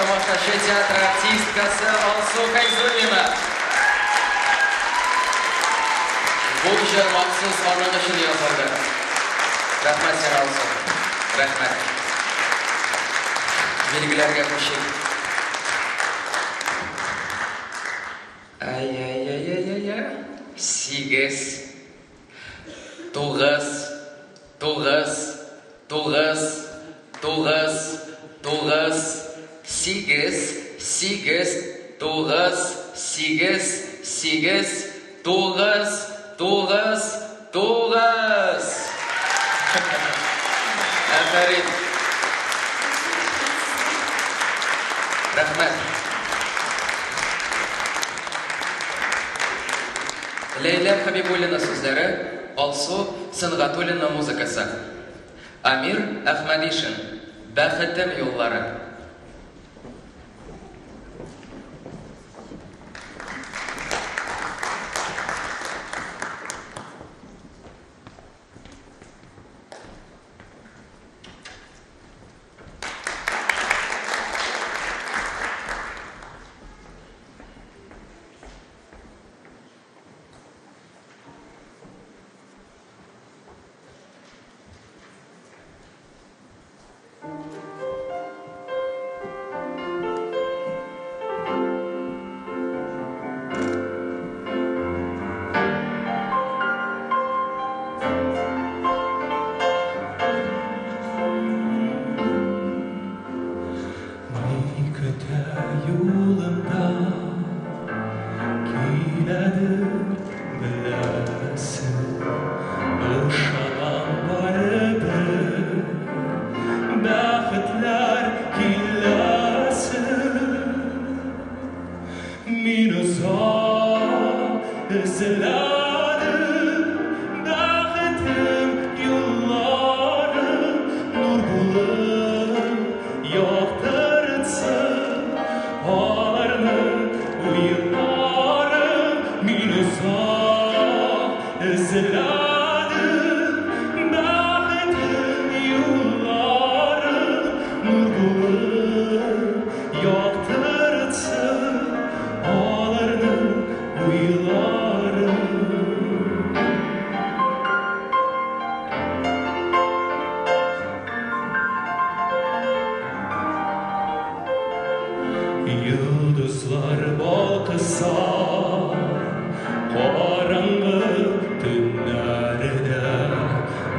тамашачы театры артисткасы Алсу Фәйзуллина. Бу җыр махсус аның өчен язылды. Рәхмәт сиңа, Алсу. Рәхмәт. Билгеләргә күчик. Ай-яй-яй-яй-яй. 8 9 9 9 9 9 8 8 9 8 8 9 9 9. Афәрин. Рәхмәт. Ләйлә Хәбибуллина сүзләре, Алсу Сөнгатуллина музыкасы. Амир Әхмәдишин, Бәхетем юллары. Ни көтә юлымда, киләдер беләсең. Ышанам барыбер, бәхетләр киләсе. Мин озак эзләдем бәхетем юлларын, нур булып яктыртсын аларның уйларын. Мин озак эзләдем бәхетем юлларын, нур булып яктыртсын аларның уйларын. Йолдызлар балкыса караңгы төннәрдә,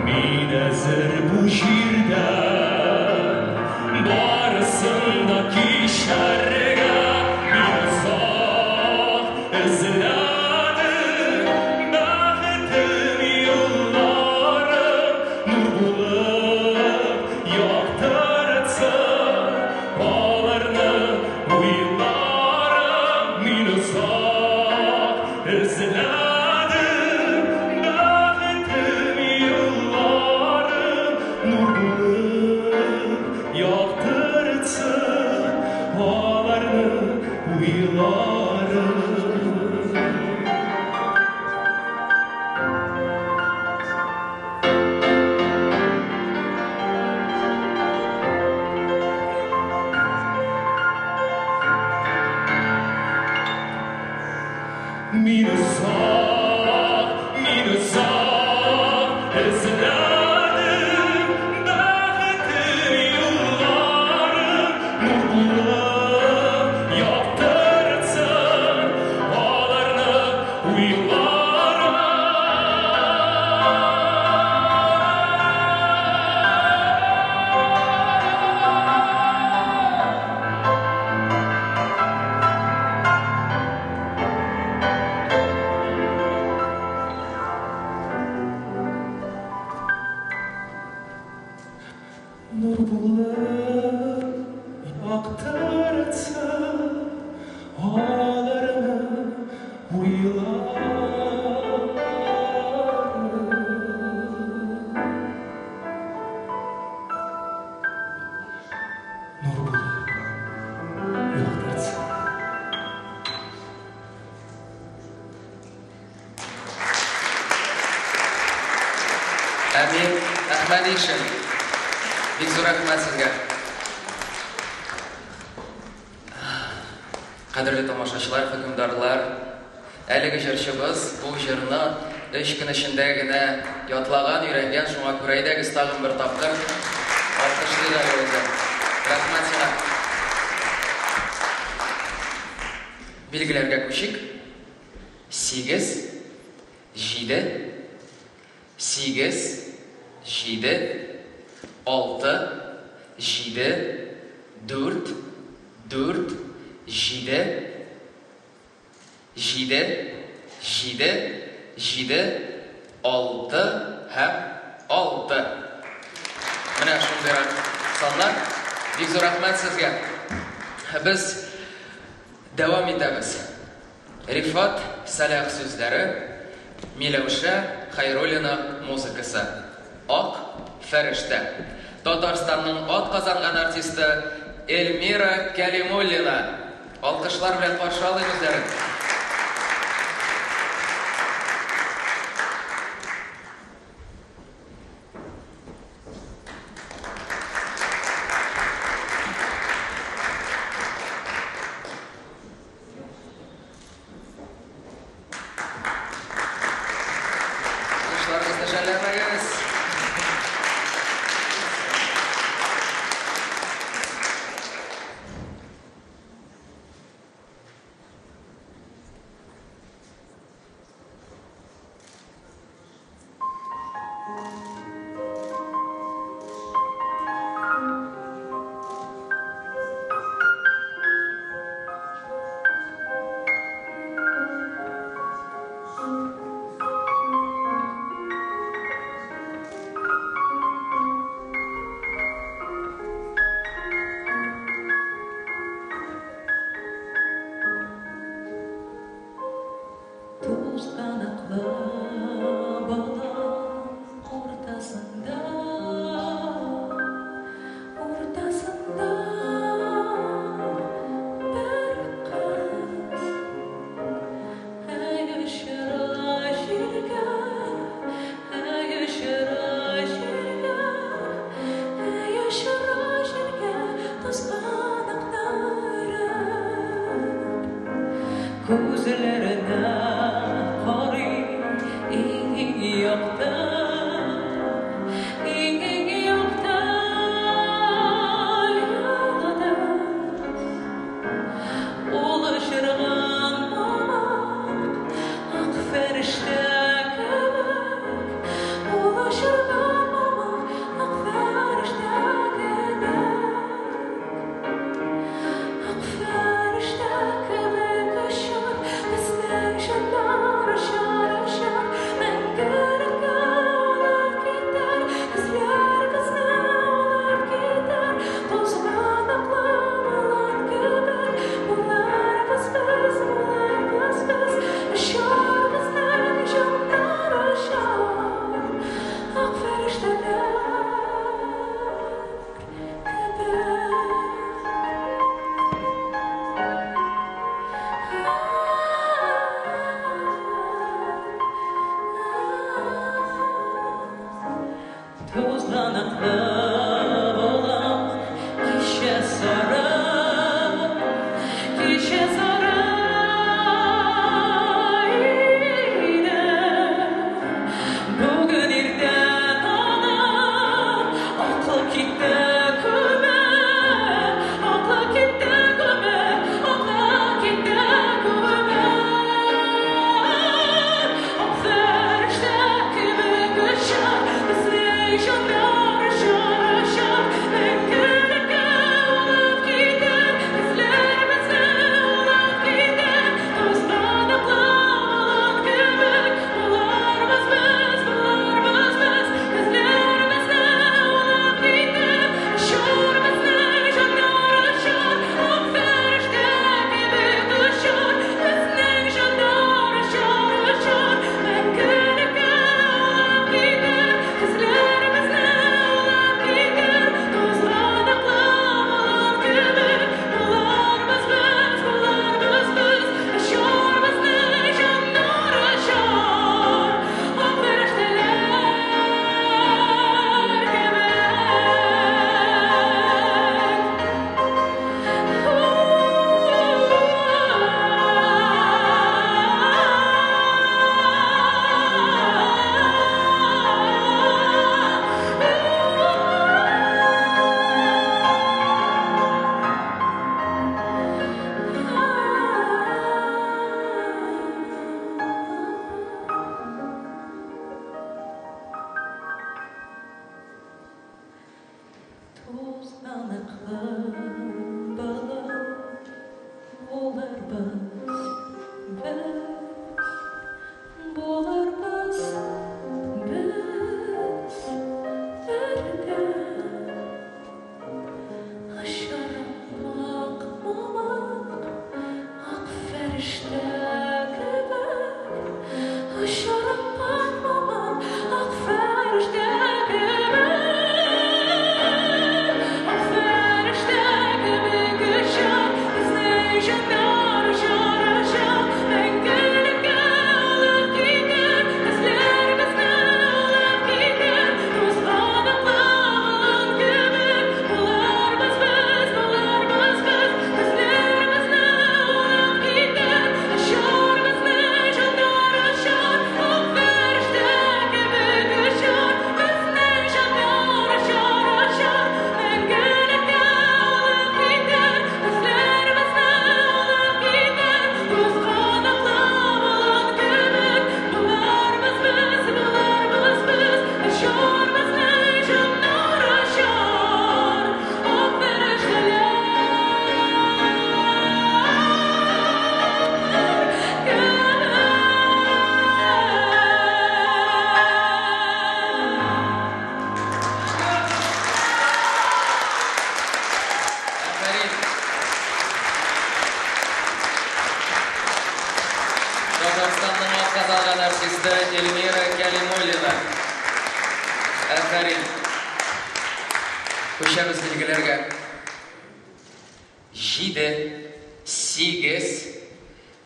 мин әзер бу җирдә барысын да кичәргә. Мин озак эзләдем бәхетем юлларын, нур булып яктыртсын аларны уйларым. Мин озак эзләдем бәхетем юлларын, нур булып яктыртсын аларны уйларым. Мин озак эзләдем бәхетем юлларын, нур булып яктыртсын аларны уйларым. Нур булып яктыртсын аларны уйларым. Нур булып яктыртсын. Әмир Әхмәдишин. Бик зур рәхмәт сезгә. Кадерле тамашачылар, хөкемдарлар, әлеге җырчыбыз бу җырны өч көн эчендә генә ятлаган, өйрәнгән, шуңа күрә әйдәгез тагын бер тапкыр алкышлыйк әле үзен. Рәхмәт сиңа. Билгеләргә күчик. 8 7 8 7 6 7 4 4 7 7 7 7 6 һәм 6. Менә шундыйрак саннар. Бик зур рәхмәт сезгә. Без дәвам итәбез. Рифат Сәлах сүзләре, Миләүшә Хәйруллина музыкасы. Ак фәрештә. Татарстанның атказанган артисты Эльмира Кәлимуллина. Алкышлар белән каршы алыйк үзләрен. Алкышларыгызны жәлләмәгез. Тузганаклы болын уртасында, уртасында бер кыз. Әй очыра җиргә, әй очыра җиргә, әй очыра җиргә тузганакны өреп. Күзләренә карый иң-иң якты, иң-иң якты йолдыз. Ул очырган мамык ак фәрештә кебек, ул очырган мамык ак фәрештә кебек. Ак фәрештә кебек очар безнең канатлы болыт булырбыз без, булырбыз без бергә. Очар ак мамык, ак фәрештә кебек. Очар ак мамык, ак фәрештә кебек. Ак фәрештә кебек очар, безнең җаннар очар, очар. Мәңгелеккә алып китәр, эзләр безне алып китәр. Тузган аклы кебек булырбыз без, булырбыз без. Эзләр безне алып китәр, очар безнең җаннар очар. Ак фәрештә кебек очар, безнең җаннар очар, очар. Мәңгелеккә алып китәр, эзләр безне алып китәр. Тузган аклы болыт кебек булырбыз без, булырбыз без. Очар безнең җаннар очар, ак фәрештәләр кебек. Афәрин! Татарстанның атказанган артисты Эльмира Кәлимуллина. Афәрин! Күчәбез билгеләргә. 7, 8,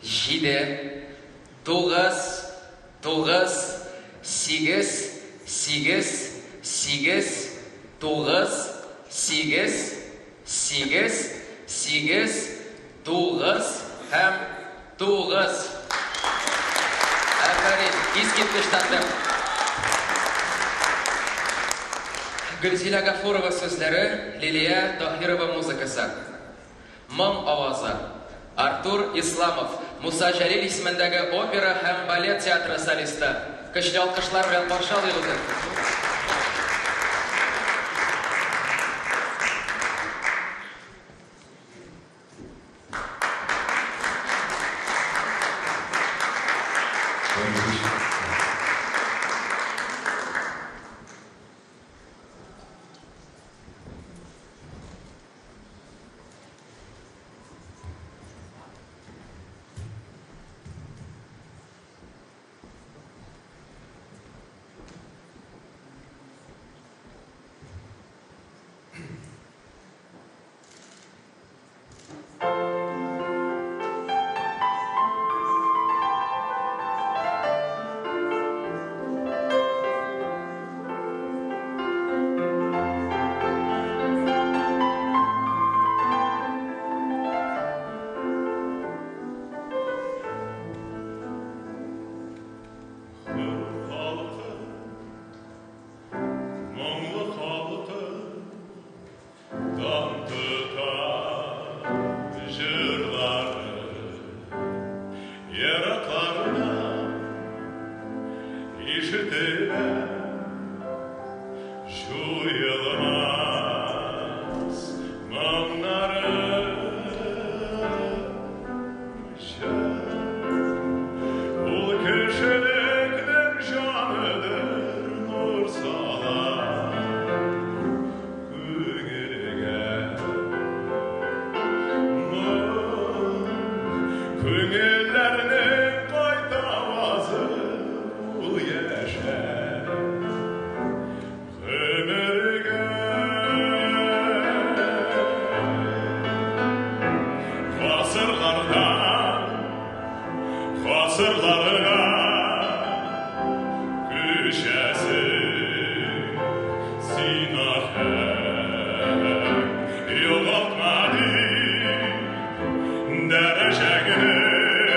7, 9, 9, 8, 8, 8, 9, 8, 8, 8, 9 һәм 9. Афәрин, искиткеч тандем. Гөлзилә Гафурова сүзләре, Лилия Таһирова музыкасы. Моң авазы. Артур Исламов, Муса Җәлил исемендәге опера һәм балет театры солисты. Көчле алкышлар белән каршы алыйк үзен. Хөр халкы, моңлы халкы, дан тота җырлары, еракларда ишетелә, җуелмас моңнары. Җыр. Ул кешелекнең җаныдыр, нур сала күңелгә. Моң күңелләрнең кайтавазы, ул яшәр гомергә. Гасырлардан гасырларга күчәсең син аһәң, югалтма дип дәрәҗәңне.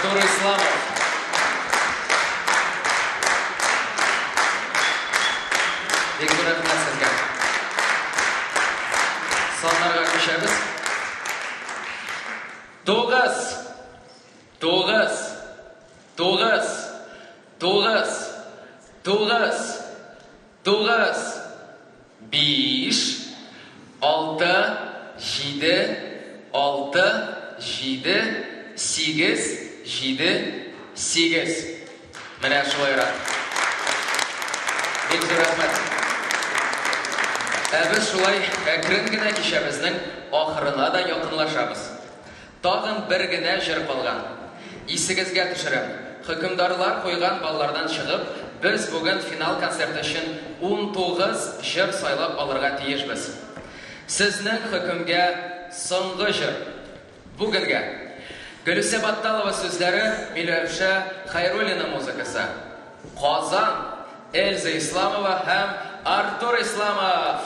Артур Исламов. Бик зур рәхмәт сезгә. Саннарга күчәбез. 9 9 9 9 9 9 5 6 7 6 7 8 7 8. Менә шулайрак. Бик зур рәхмәт. Ә без шулай әкрен генә кичәбезнең ахырына да якынлашабыз. Тагын бер генә җыр калган. Исегезгә төшерәм, хөкемдарлар куйган баллардан чыгып, без бүген финал концерты өчен 19 җыр сайлап алырга тиешбез. Сезнең хөкемгә соңгы җыр. Бүгенгә. Гөлүсә Батталова сүзләре, Миләүшә Хәйруллина музыкасы. Казан, Эльза Исламова һәм Артур Исламов.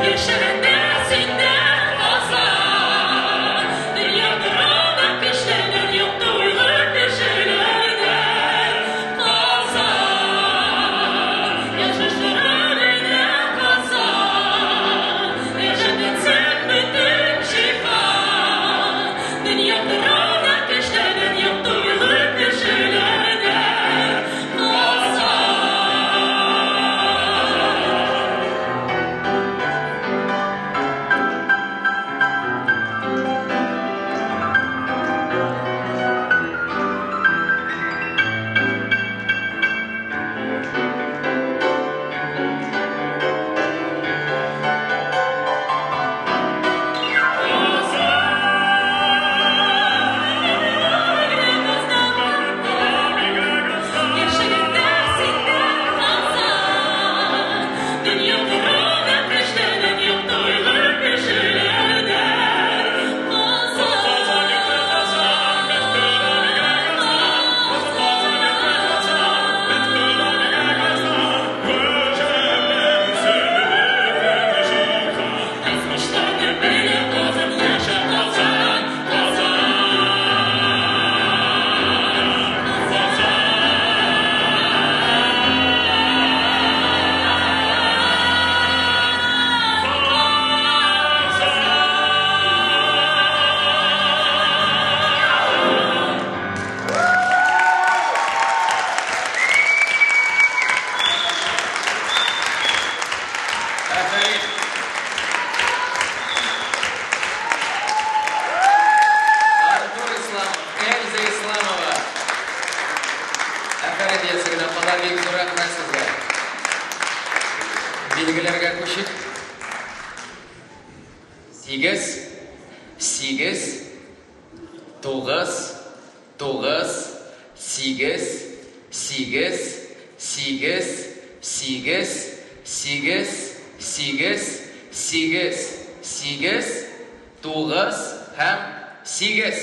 Яшәгәндә синдә Казан. Сигез, сигез, тугыз, тугыз, сигез, сигез, сигез, сигез, сигез, сигез, сигез, сигез, тугыз һәм сигез.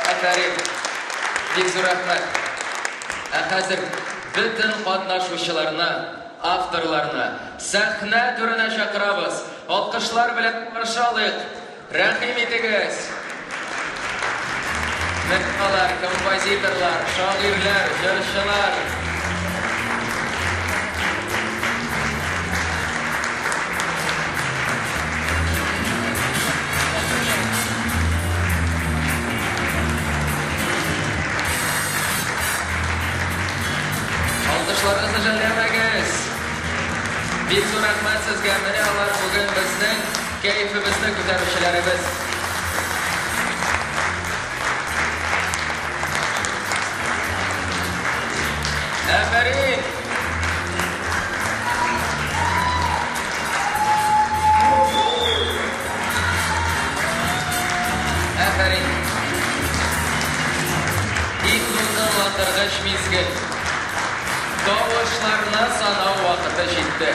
Афәрин! Бик зур рәхмәт! Ә хәзер бөтен катнашучыларны, авторларны сәхнә түренә чакырабыз. Алкышлар белән каршы алыйк. Рәхим итегез! Менә алар, композиторлар, шагыйрьләр, җырчылар. Алкышларыгызны жәлләмәгез. Бик зур рәхмәт сезгә. Менә алар бүген безнең кәефебезне күтәрүчеләребез. Афәрин! Афәрин! Иң дулкынландыргыч мизгел. Тавышларны санау вакыты җитте.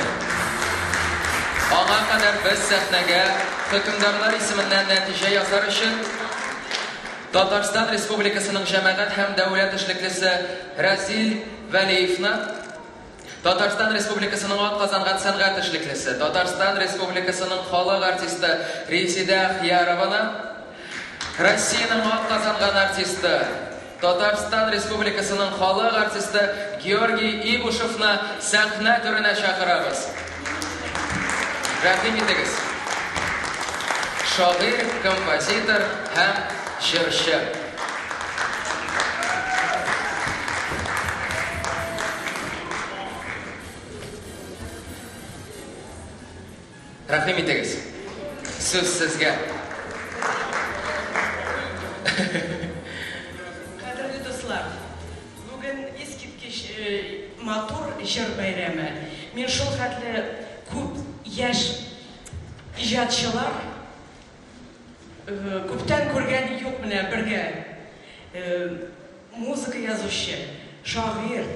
Аңа кадәр без сәхнәгә хөкемдарлар исеменнән нәтиҗә ясар өчен Татарстан Республикасының җәмәгать һәм дәүләт эшлеклесе Рәзил Вәлиевны, Татарстан Республикасының атказанган сәнгать эшлеклесе, Татарстан Республикасының халык артисты Резидә Әхиярованы, Россиянең атказанган артисты, Татарстан Республикасының халык артисты Георгий Ибушевны сәхнә түренә чакырабыз. Рәхим итегез. Шагыйрь, композитор һәм җырчы. Рәхим итегез. Сүз сезгә. Кадерле дуслар, бүген искиткеч матур җыр бәйрәме. Мин шул хәтле күп яшь иҗатчылар күптән күргән юк менә бергә. Музыка язучы, шагыйрь,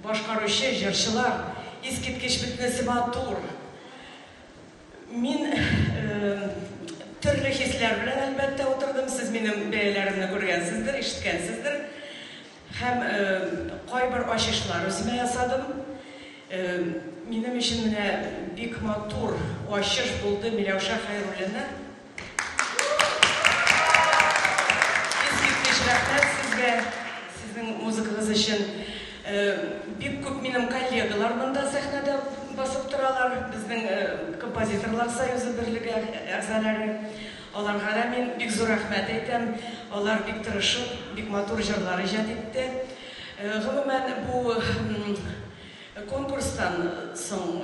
башкаручы җырчылар, искиткеч бөтенесе матур. Мин төрле хисләр белән, әлбәттә, утырдым. Сез минем бәяләремне күргәнсездер, ишеткәнсездер. Һәм кайбер ачышлар үземә ясадым. Минем өчен менә бик матур ачыш булды Миләүшә Хәйруллина. Искиткеч рәхмәт сезгә, сезнең музыкагыз өчен. Бик күп минем коллегалар монда сәхнәдә басып торалар, безнең Композиторлар союзы берлеге әгъзалары. Аларга да мин бик зур рәхмәт әйтәм. Алар бик тырышып, бик матур җырлар иҗат итте. Гомумән, бу конкурстан соң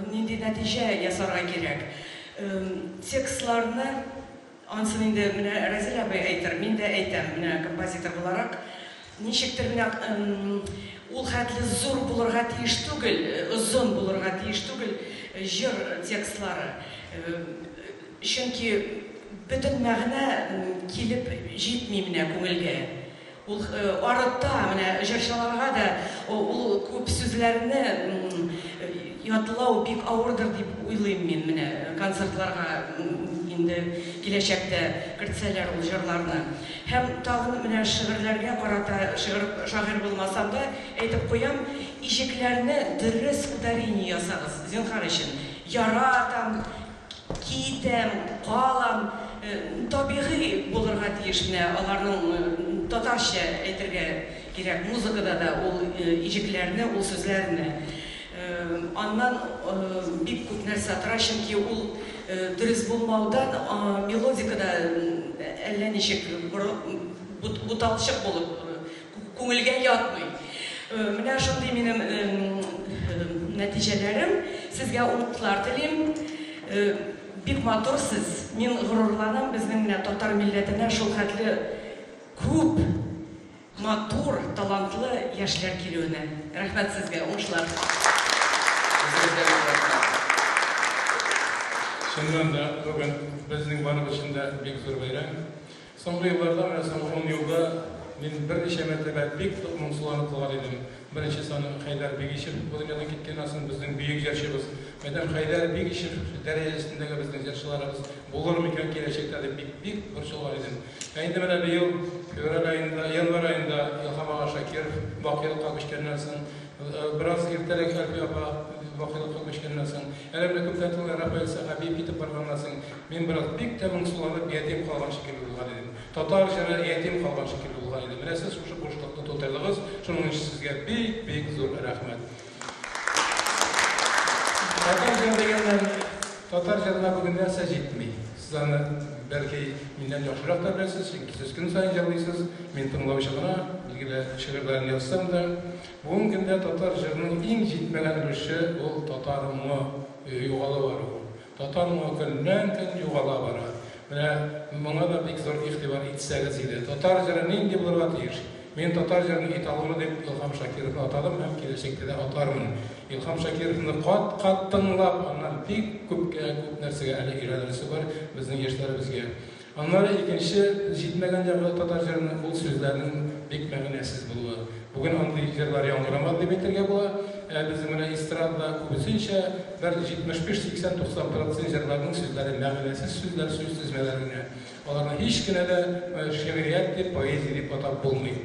нинди нәтиҗә ясарга кирәк? Текстларны, ансын инде менә Рәзил абый әйтер, мин дә әйтәм, менә композитор буларак, ничектер менә ул хәтле зур булырга тиеш түгел, озын булырга тиеш түгел җыр текстлары. Чөнки бөтен мәгънә килеп җитми менә күңелгә. Ул арыта, менә җырчыларга да ул күп сүзләрне ятлау бик авырдыр дип уйлыйм мин, менә концертларга инде киләчәктә кертсәләр ул җырларны. Һәм тагын менә шигырьләргә карата, шигырь, шагыйрь булмасам да, әйтеп куям, иҗекләрне дөрес ударение ясагыз, зинһар өчен. Яратам, Китәм, калам, табигый булырга тиеш менә аларның татарча әйтергә кирәк музыкада да ул иҗекләрне, ул сүзләрне. Аннан бик күп нәрсә тора, чөнки ул дөрес булмаудан мелодика да әллә ничек буталчык булып Күңелгә ятмый. Менә шундый минем нәтиҗәләрем. Сезгә уңышлар телим. Бик матур сез. Мин горурланам безнең менә татар милләтенә шул хәтле күп матур, талантлы яшьләр килүенә. Рәхмәт сезгә, уңышлар. Үзегезгә бик рәхмәт. Чыннан да, бүген безнең барыбыз өчен дә бик зур бәйрәм. Соңгы елларда, менә соңгы ун елда мин берничә мәртәбә бик нык моңсуланып калган идем. Беренче саны Хәйдәр Бигичев бу дөньядан киткәннән соң безнең бөек җырчыбыз. Мәдәм Хәйдәр Бигичев дәрәҗәсендәге безнең җырчыларыбыз булыр микән киләчәктә дип бик, бик борчылган идем. Ә инде менә быел февраль аенда, январь аенда Илһам ага Шакиров бакыйлыкка күчкәннән соң, бераз иртәрәк Әлфия апа бакыйлыкка күчкәннән соң, әле менә күптән түгел Рафаэль Сәхәбиев китеп барганнан соң, мин бераз бик тә моңсуланып, ятим калган шикелле булган идем. Татар җыры ятим калган шикелле булган иде. Менә сез шушы бушлыкны тутырдыгыз, шуның өчен сезгә бик-бик зур рәхмәт. Татар җыры дигәннән, татар җырына бүген нәрсә җитми? Сез аны, бәлки, миннән яхшырак та беләсез, чөнки сез көн саен җырлыйсыз, мин тыңлаучы гына, билгеле, шигырьләрен язсам да. Бүгенге көндә татар җырының иң җитмәгән өлеше ул татар моңы югала бару. Татар моңы көннән-көн югала бара. Менә моңа да бик зур игътибар итсәгез иде. Татар җыры нинди булырга тиеш? Мин татар җырының эталоны дип Илһам Шакировны атадым һәм киләчәктә дә атармын. Илһам Шакировны кат-кат тыңлап, аннан бик күпкә, күп нәрсәгә әле өйрәнерсе бар безнең яшьләребезгә. Аннары икенче җитмәгән ягы татар җырының, ул сүзләрнең бик мәгънәсез булуы. Бүген андый җырлар яңгырамады дип әйтергә була. Ә безнең менә эстрадада күбесенчә бер 75, 80, 90 процент җырларның сүзләре мәгънәсез сүзләр, сүз тезмәләре генә. Аларны һич кенә дә шигърият дип, поэзия дип атап булмый.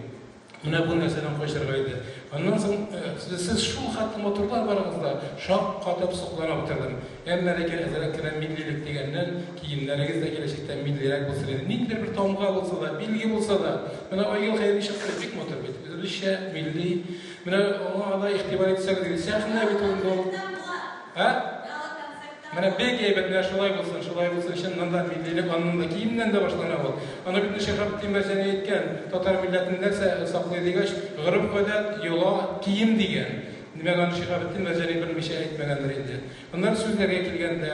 Менә бу нәрсәдән качарга иде. Аннан соң, сез шул хәтле матурлар барыгыз да, шаккатып сокланып утырдым. Әмма ләкин әзрәк кенә миллилек дигәннән, киемнәрегез дә киләчәктә миллирәк булсын иде. Ниндидер бер тамга булса да, билге булса да. Менә Айгөл Хәйри чыкты, бик матур бит. Үзебезчә, милли. Менә аңа да игътибар итсәгез иде. Сәхнә бит ул инде ул. Ә? Менә бик әйбәт, менә шулай булсын, шулай булсын, чыннан да миллилек аннан да, киемнән дә башлана ул. Аны бит Шиһабетдин Мәрҗани әйткән, татар милләтен нәрсә саклый дигәч, гореф-гадәт, йола, кием дигән. Димәк, аны Шиһабетдин Мәрҗани белмичә әйтмәгәндер инде. Аннары сүзләргә килгәндә,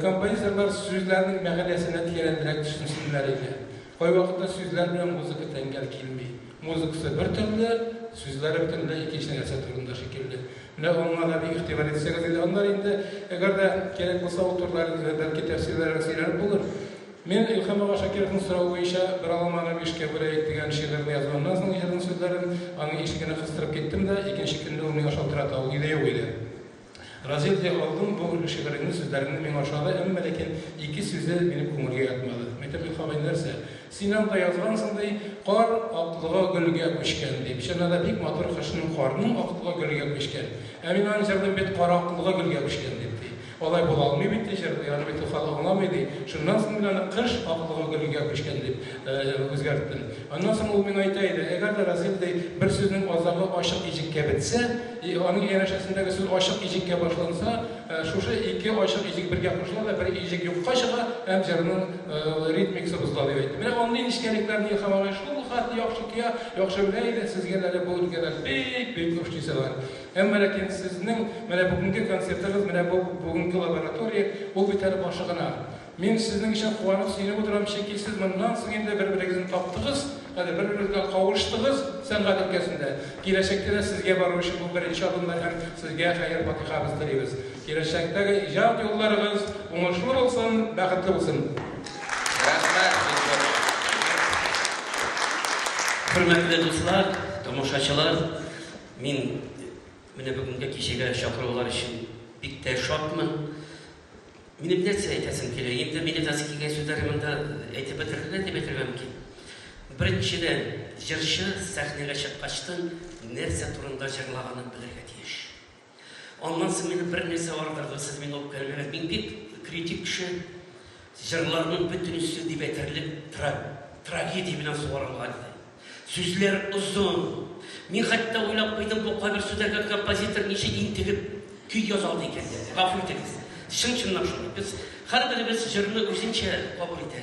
композиторлар сүзләрнең мәгънәсенә тирәнрәк төшенсеннәр иде. Кайвакытта сүзләр белән музыка тәңгәл килми. Музыкасы бер төрле, сүзләре бөтенләй икенче нәрсә турында шикелле. Менә аңа да бик игътибар итсәгез иде. Аннары инде, әгәр дә кирәк булса, ул турыда әле бәлки тәфсиллерәк сөйләнеп булыр. Мин Илһам ага Шакировның соравы буенча Бер алманы бишкә бүләек дигән шигырьне язганнан соң, җырның сүзләрен аның ишегенә кыстырып киттем дә, икенче көнне ул миңа шалтырата, ул өйдә юк иде. Разил, ди, алдым бу шигыреңне, сүзләреңне миңа ошады, әмма ләкин ике сүзе минем күңелгә ятмады. Мәйтәм, Илһам абый, нәрсә? Син анда язгансың, ди, кар аклыгы гөлгә күчкән, дип. Чыннан да бик матур кышның карның аклыгы гөлгә күчкән. Ә мин аны җырлыйм бит кар аклыгы гөлгә күчкән, дип, ди. Алай була алмый бит, ди, җырлый, аны бит ул халык аңламый, ди. Шуннан соң мин аны кыш аклыгы гөлгә күчкән дип үзгәрттем. Аннан соң ул миңа әйтә иде, әгәр дә, Разил, ди, бер сүзнең азагы ачык иҗеккә бетсә, И аның янәшәсендәге сүз ачык иҗеккә башланса, шушы ике ачык иҗек бергә кушыла да, бер иҗек юкка чыга һәм җырның ритмикасы бозыла, дип әйтте. Менә андый нечкәлекләрне Илһам агай шул хәтле яхшы тоя, яхшы белә иде. Сезгә дә әле бу өлкәдә бик-бик күп эшлисе бар. Әмма ләкин сезнең менә бүгенге концертыгыз, менә бу бүгенге лаборатория, ул бит әле башы гына. Мин сезнең өчен куанып, сөенеп утырам, чөнки сез моннан соң инде бер-берегезне таптыгыз, хәзер бер-берегез белән кавыштыгыз сәнгать өлкәсендә. Киләчәктә дә сезгә бару өчен бу беренче адымнар һәм сезгә хәер-фатихабыз телибез. Киләчәктәге иҗат юлларыгыз уңышлы булсын, бәхетле булсын! Рәхмәт, бик зур. Хөрмәтле дуслар, тамашачылар, мин менә бүгенге кичәгә чакырулар өчен бик тә шатмын. Минем нәрсә әйтәсем килә? Инде минем әйтәсе килгән сүзләрне монда әйтеп бетерделәр дип әйтергә мөмкин. Беренчедән, җырчы сәхнәгә чыккачтын нәрсә турында җырлаганын белергә тиеш. Аннан соң мине бер нәрсә ардырды, сез миңа үпкәләмәгез. Мин бик критик кеше. Җырларның бөтенесе дип әйтерлек трагедия белән сугарылган иде. Сүзләр озын. Мин хәтта уйлап куйдым, бу кайбер сүзләргә композитор ничек интегеп көй яза алды икән дип. Гафу итегез. Чын-чынлап шулай. Без һәрберебез җырны үзенчә кабул итә.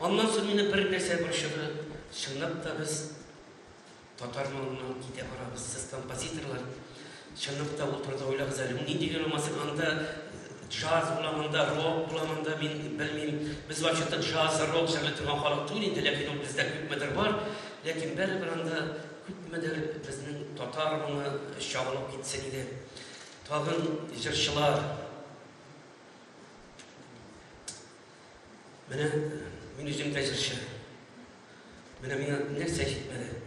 Аннан соң мине бер нәрсә борчыды. Чынлап та без татар моңыннан китә барабыз. Сез композиторлар, чынлап та ул турыда уйлагыз әле. Нинди генә булмасын, анда джаз була монда, рок була монда, мин белмим. Без вообще-то джаз, рок җырлый торган халык түгел инде, ләкин ул бездә күпмедер бар. Ләкин бәребер анда күпмедер безнең татар моңы чагылып китсен иде. Тагын җырчылар. Менә мин үзем дә җырчы. Менә миңа нәрсә җитмәде?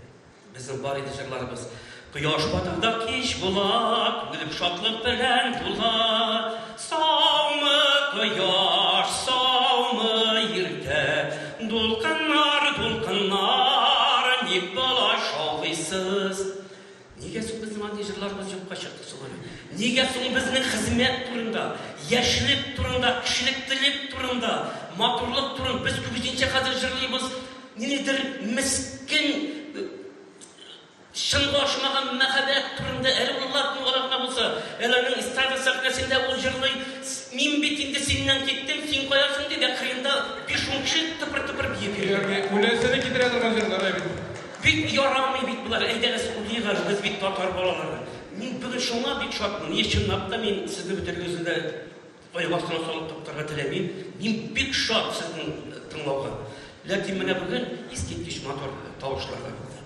Безнең бар иде җырларыбыз. Кояш бата да кич була, күңелем шатлык белән тула. Саумы, кояш, саумы, иртә. Дулкыннар, дулкыннар, ник болай шаулыйсыз? Нигә соң безнең андый җырларыбыз юкка чыкты соң әле? Нигә соң безнең хезмәт турында, яшьлек турында, кешелеклелек турында, матурлык турында без күбесенчә хәзер җырлыйбыз ниндидер мескен чынга ашмаган мәхәббәт турында, әле ул латин ала гына булса, әле аның эстрада сәхнәсендә ул җырлый, мин бит инде синнән киттем, син кая соң ди, дә кырыенда биш-ун кеше тыпыр-тыпыр биеп йөри. Үләсене китерә торган җырлар бит. Бик ярамый бит болар, әйдәгез уйлыйк әле, без бит татар балалары. Мин бүген шуңа бик шатмын. Ни чынлап та мин сезне бөтенегезне дә аяк астына салып таптарга теләмим. Мин бик шат сезнең тыңлауга. Ләкин менә бүген искиткеч матур тавышлар да булды.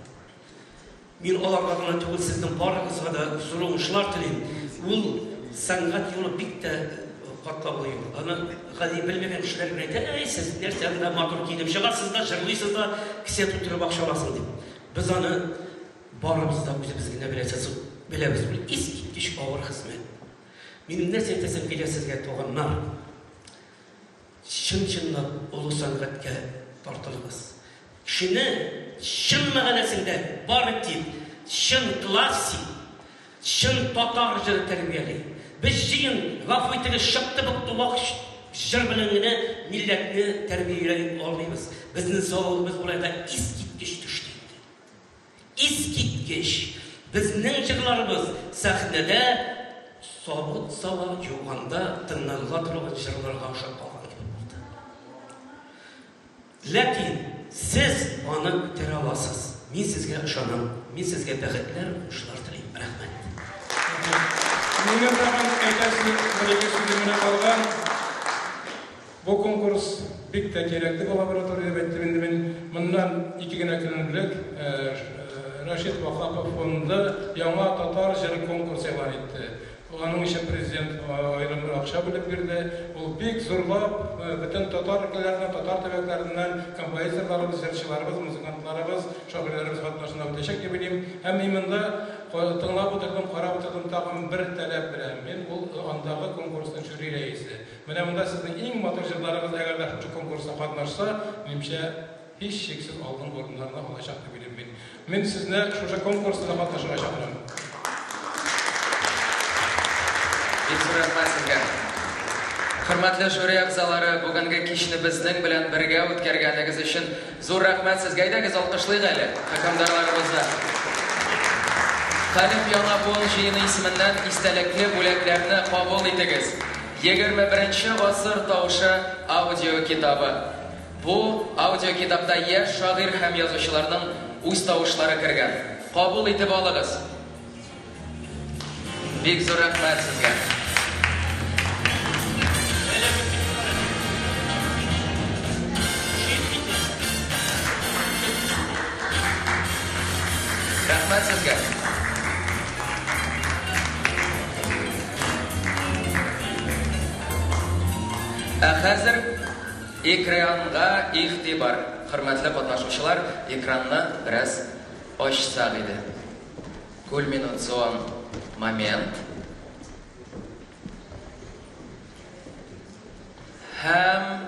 Мин аларга гына түгел, сезнең барыгызга да зур уңышлар телим. Ул сәнгать юлы бик тә катлаулы юл. Аны Гади белмәгән кешеләр генә әйтә, әй, сез нәрсә анда матур киенеп чыгасыз да, җырлыйсыз да, кесә тутырып акча аласың дип. Без аны барыбыз да үзебез генә беләсез, беләбез. Ул искиткеч авыр хезмәт. Минем нәрсә әйтәсем килә сезгә, туганнар? Чын-чынлап олы сәнгатькә тартылыгыз. Кешене чын мәгънәсендә бары тик чын классик, Чын татар җыры тәрбияли. Без җыен, гафу итегез, чыкты-быкты вак җыр белән генә милләтне тәрбияли алмыйбыз. Безнең зәвыгыбыз болай да искиткеч төште инде. Искиткеч! Безнең җырларыбыз сәхнәдә савыт-саба юганда тыңланыла торган җырларга охшап калган кебек булды. Ләкин сез аны күтәрә аласыз. Мин сезгә ышанам. Мин сезгә бәхетләр, уңышлар телим. Рәхмәт. Минем тагын әйтәсе бер-ике сүзем генә калган. Бу конкурс бик тә кирәкле бу лаборатория дип әйттем инде мин. Моннан ике генә көн элек Рәшит Ваһапов фонды яңа татар җыры конкурсы игълан итте. Аның өчен президент аерым бер акча бүлеп бирде. Ул бик зурлап бөтен татар өлкәләреннән, татар төбәкләреннән композиторларыбыз, җырчыларыбыз, музыкантларыбыз, шагыйрьләребез катнашында үтәчәк дип уйлыйм. Һәм мин монда тыңлап утырдым, карап утырдым, тагын бер таләп белән. Мин ул андагы конкурсның жюри рәисе. Менә монда сезнең иң матур җырларыгыз әгәр дә шушы конкурста катнашса, минемчә, Һичшиксез алдынгы урыннарны алачак дип уйлыйм мин. Мин сезне шушы конкурста да катнашырга чакырам. Бик зур рәхмәт сезгә. Хөрмәтле жюри әгъзалары, бүгенге кичне безнең белән бергә үткәргәнегез өчен зур рәхмәт сезгә. Әйдәгез, алкышлыйк әле хөкемдарларыбызны. Хәлиф яңа буын җыены исеменнән истәлекле бүләкләрне кабул итегез. 21 гасыр тавышы аудиокитабы. Бу аудиокитапта яшь шагыйрь һәм язучыларның үз тавышлары кергән. Кабул итеп алыгыз. Бик зур рәхмәт сезгә. Рәхмәт сезгә. Ә хәзер Экранга игътибар! Хөрмәтле катнашучылар, экранны бераз ачсак иде. Кульминацион момент. Һәм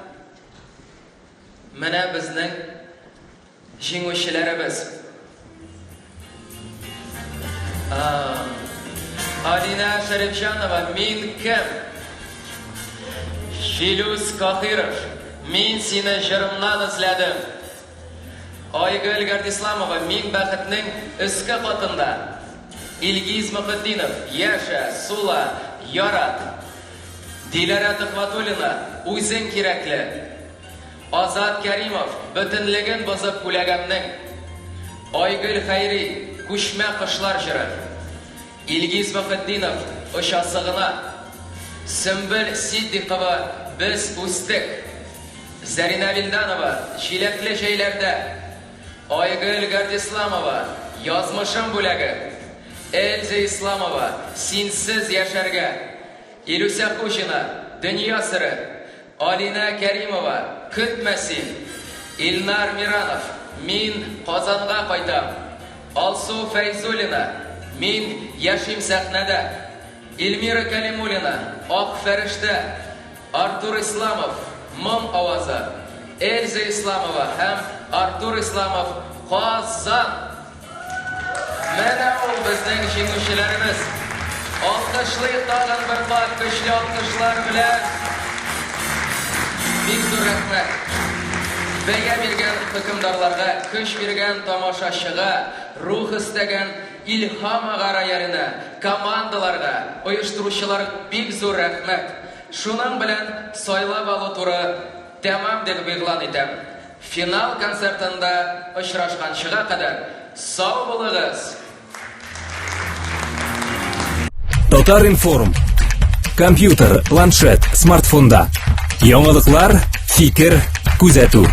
менә безнең Җиңүчеләребез. Алинә Шәрипҗанова, Мин кем? Филүс Каһиров, Мин сине җырымнан эзләдем. Айгөл Гардисламова, Мин бәхетнең өске катында. Илгиз Мөхетдинов, Яшә, сула, ярат. Диләрә Төхвәтуллина, Үзең кирәкле. Азат Кәримов, Бөтенлеген бозып күләгәмнең. Айгөл Хәйри, Күчмә кошлар җыры. Илгиз Мөхетдинов, Очасы гына. Сөмбел Ситдикова, Без үстек. Зәринә Вилданова, Җиләкле җәйләрдә. Айгөл Гардисламова, Язмышым бүләге. Эльза Исламова, Синсез яшәргә. Илүсә Хуҗина, Дөнья сере. Алинә Кәримова, Көтмә син! Илнар Миранов, Мин Казанга кайтам! Алсу Фәйзуллина, Мин яшим сәхнәдә! Эльмира Кәлимуллина, Ак фәрештә! Артур Исламов, Моң авазы! Эльза Исламова һәм Артур Исламов, Казан! Менә ул безнең җиңүчеләребез. Алкышлыйк тагын бер кат көчле алкышлар белән. Бик зур рәхмәт. Бәя биргән хөкемдарларга, көч биргән тамашачыга, рух өстәгән Илһам ага рояленә, командаларга, оештыручылар бик зур рәхмәт. Шуның белән сайлап алу туры тәмам дип игълан итәм. Финал концертында очрашканчыга кадәр сау булыгыз! Татар-информ. Компьютер, планшет, смартфонда. Яңалыклар, фикер, күзәтү.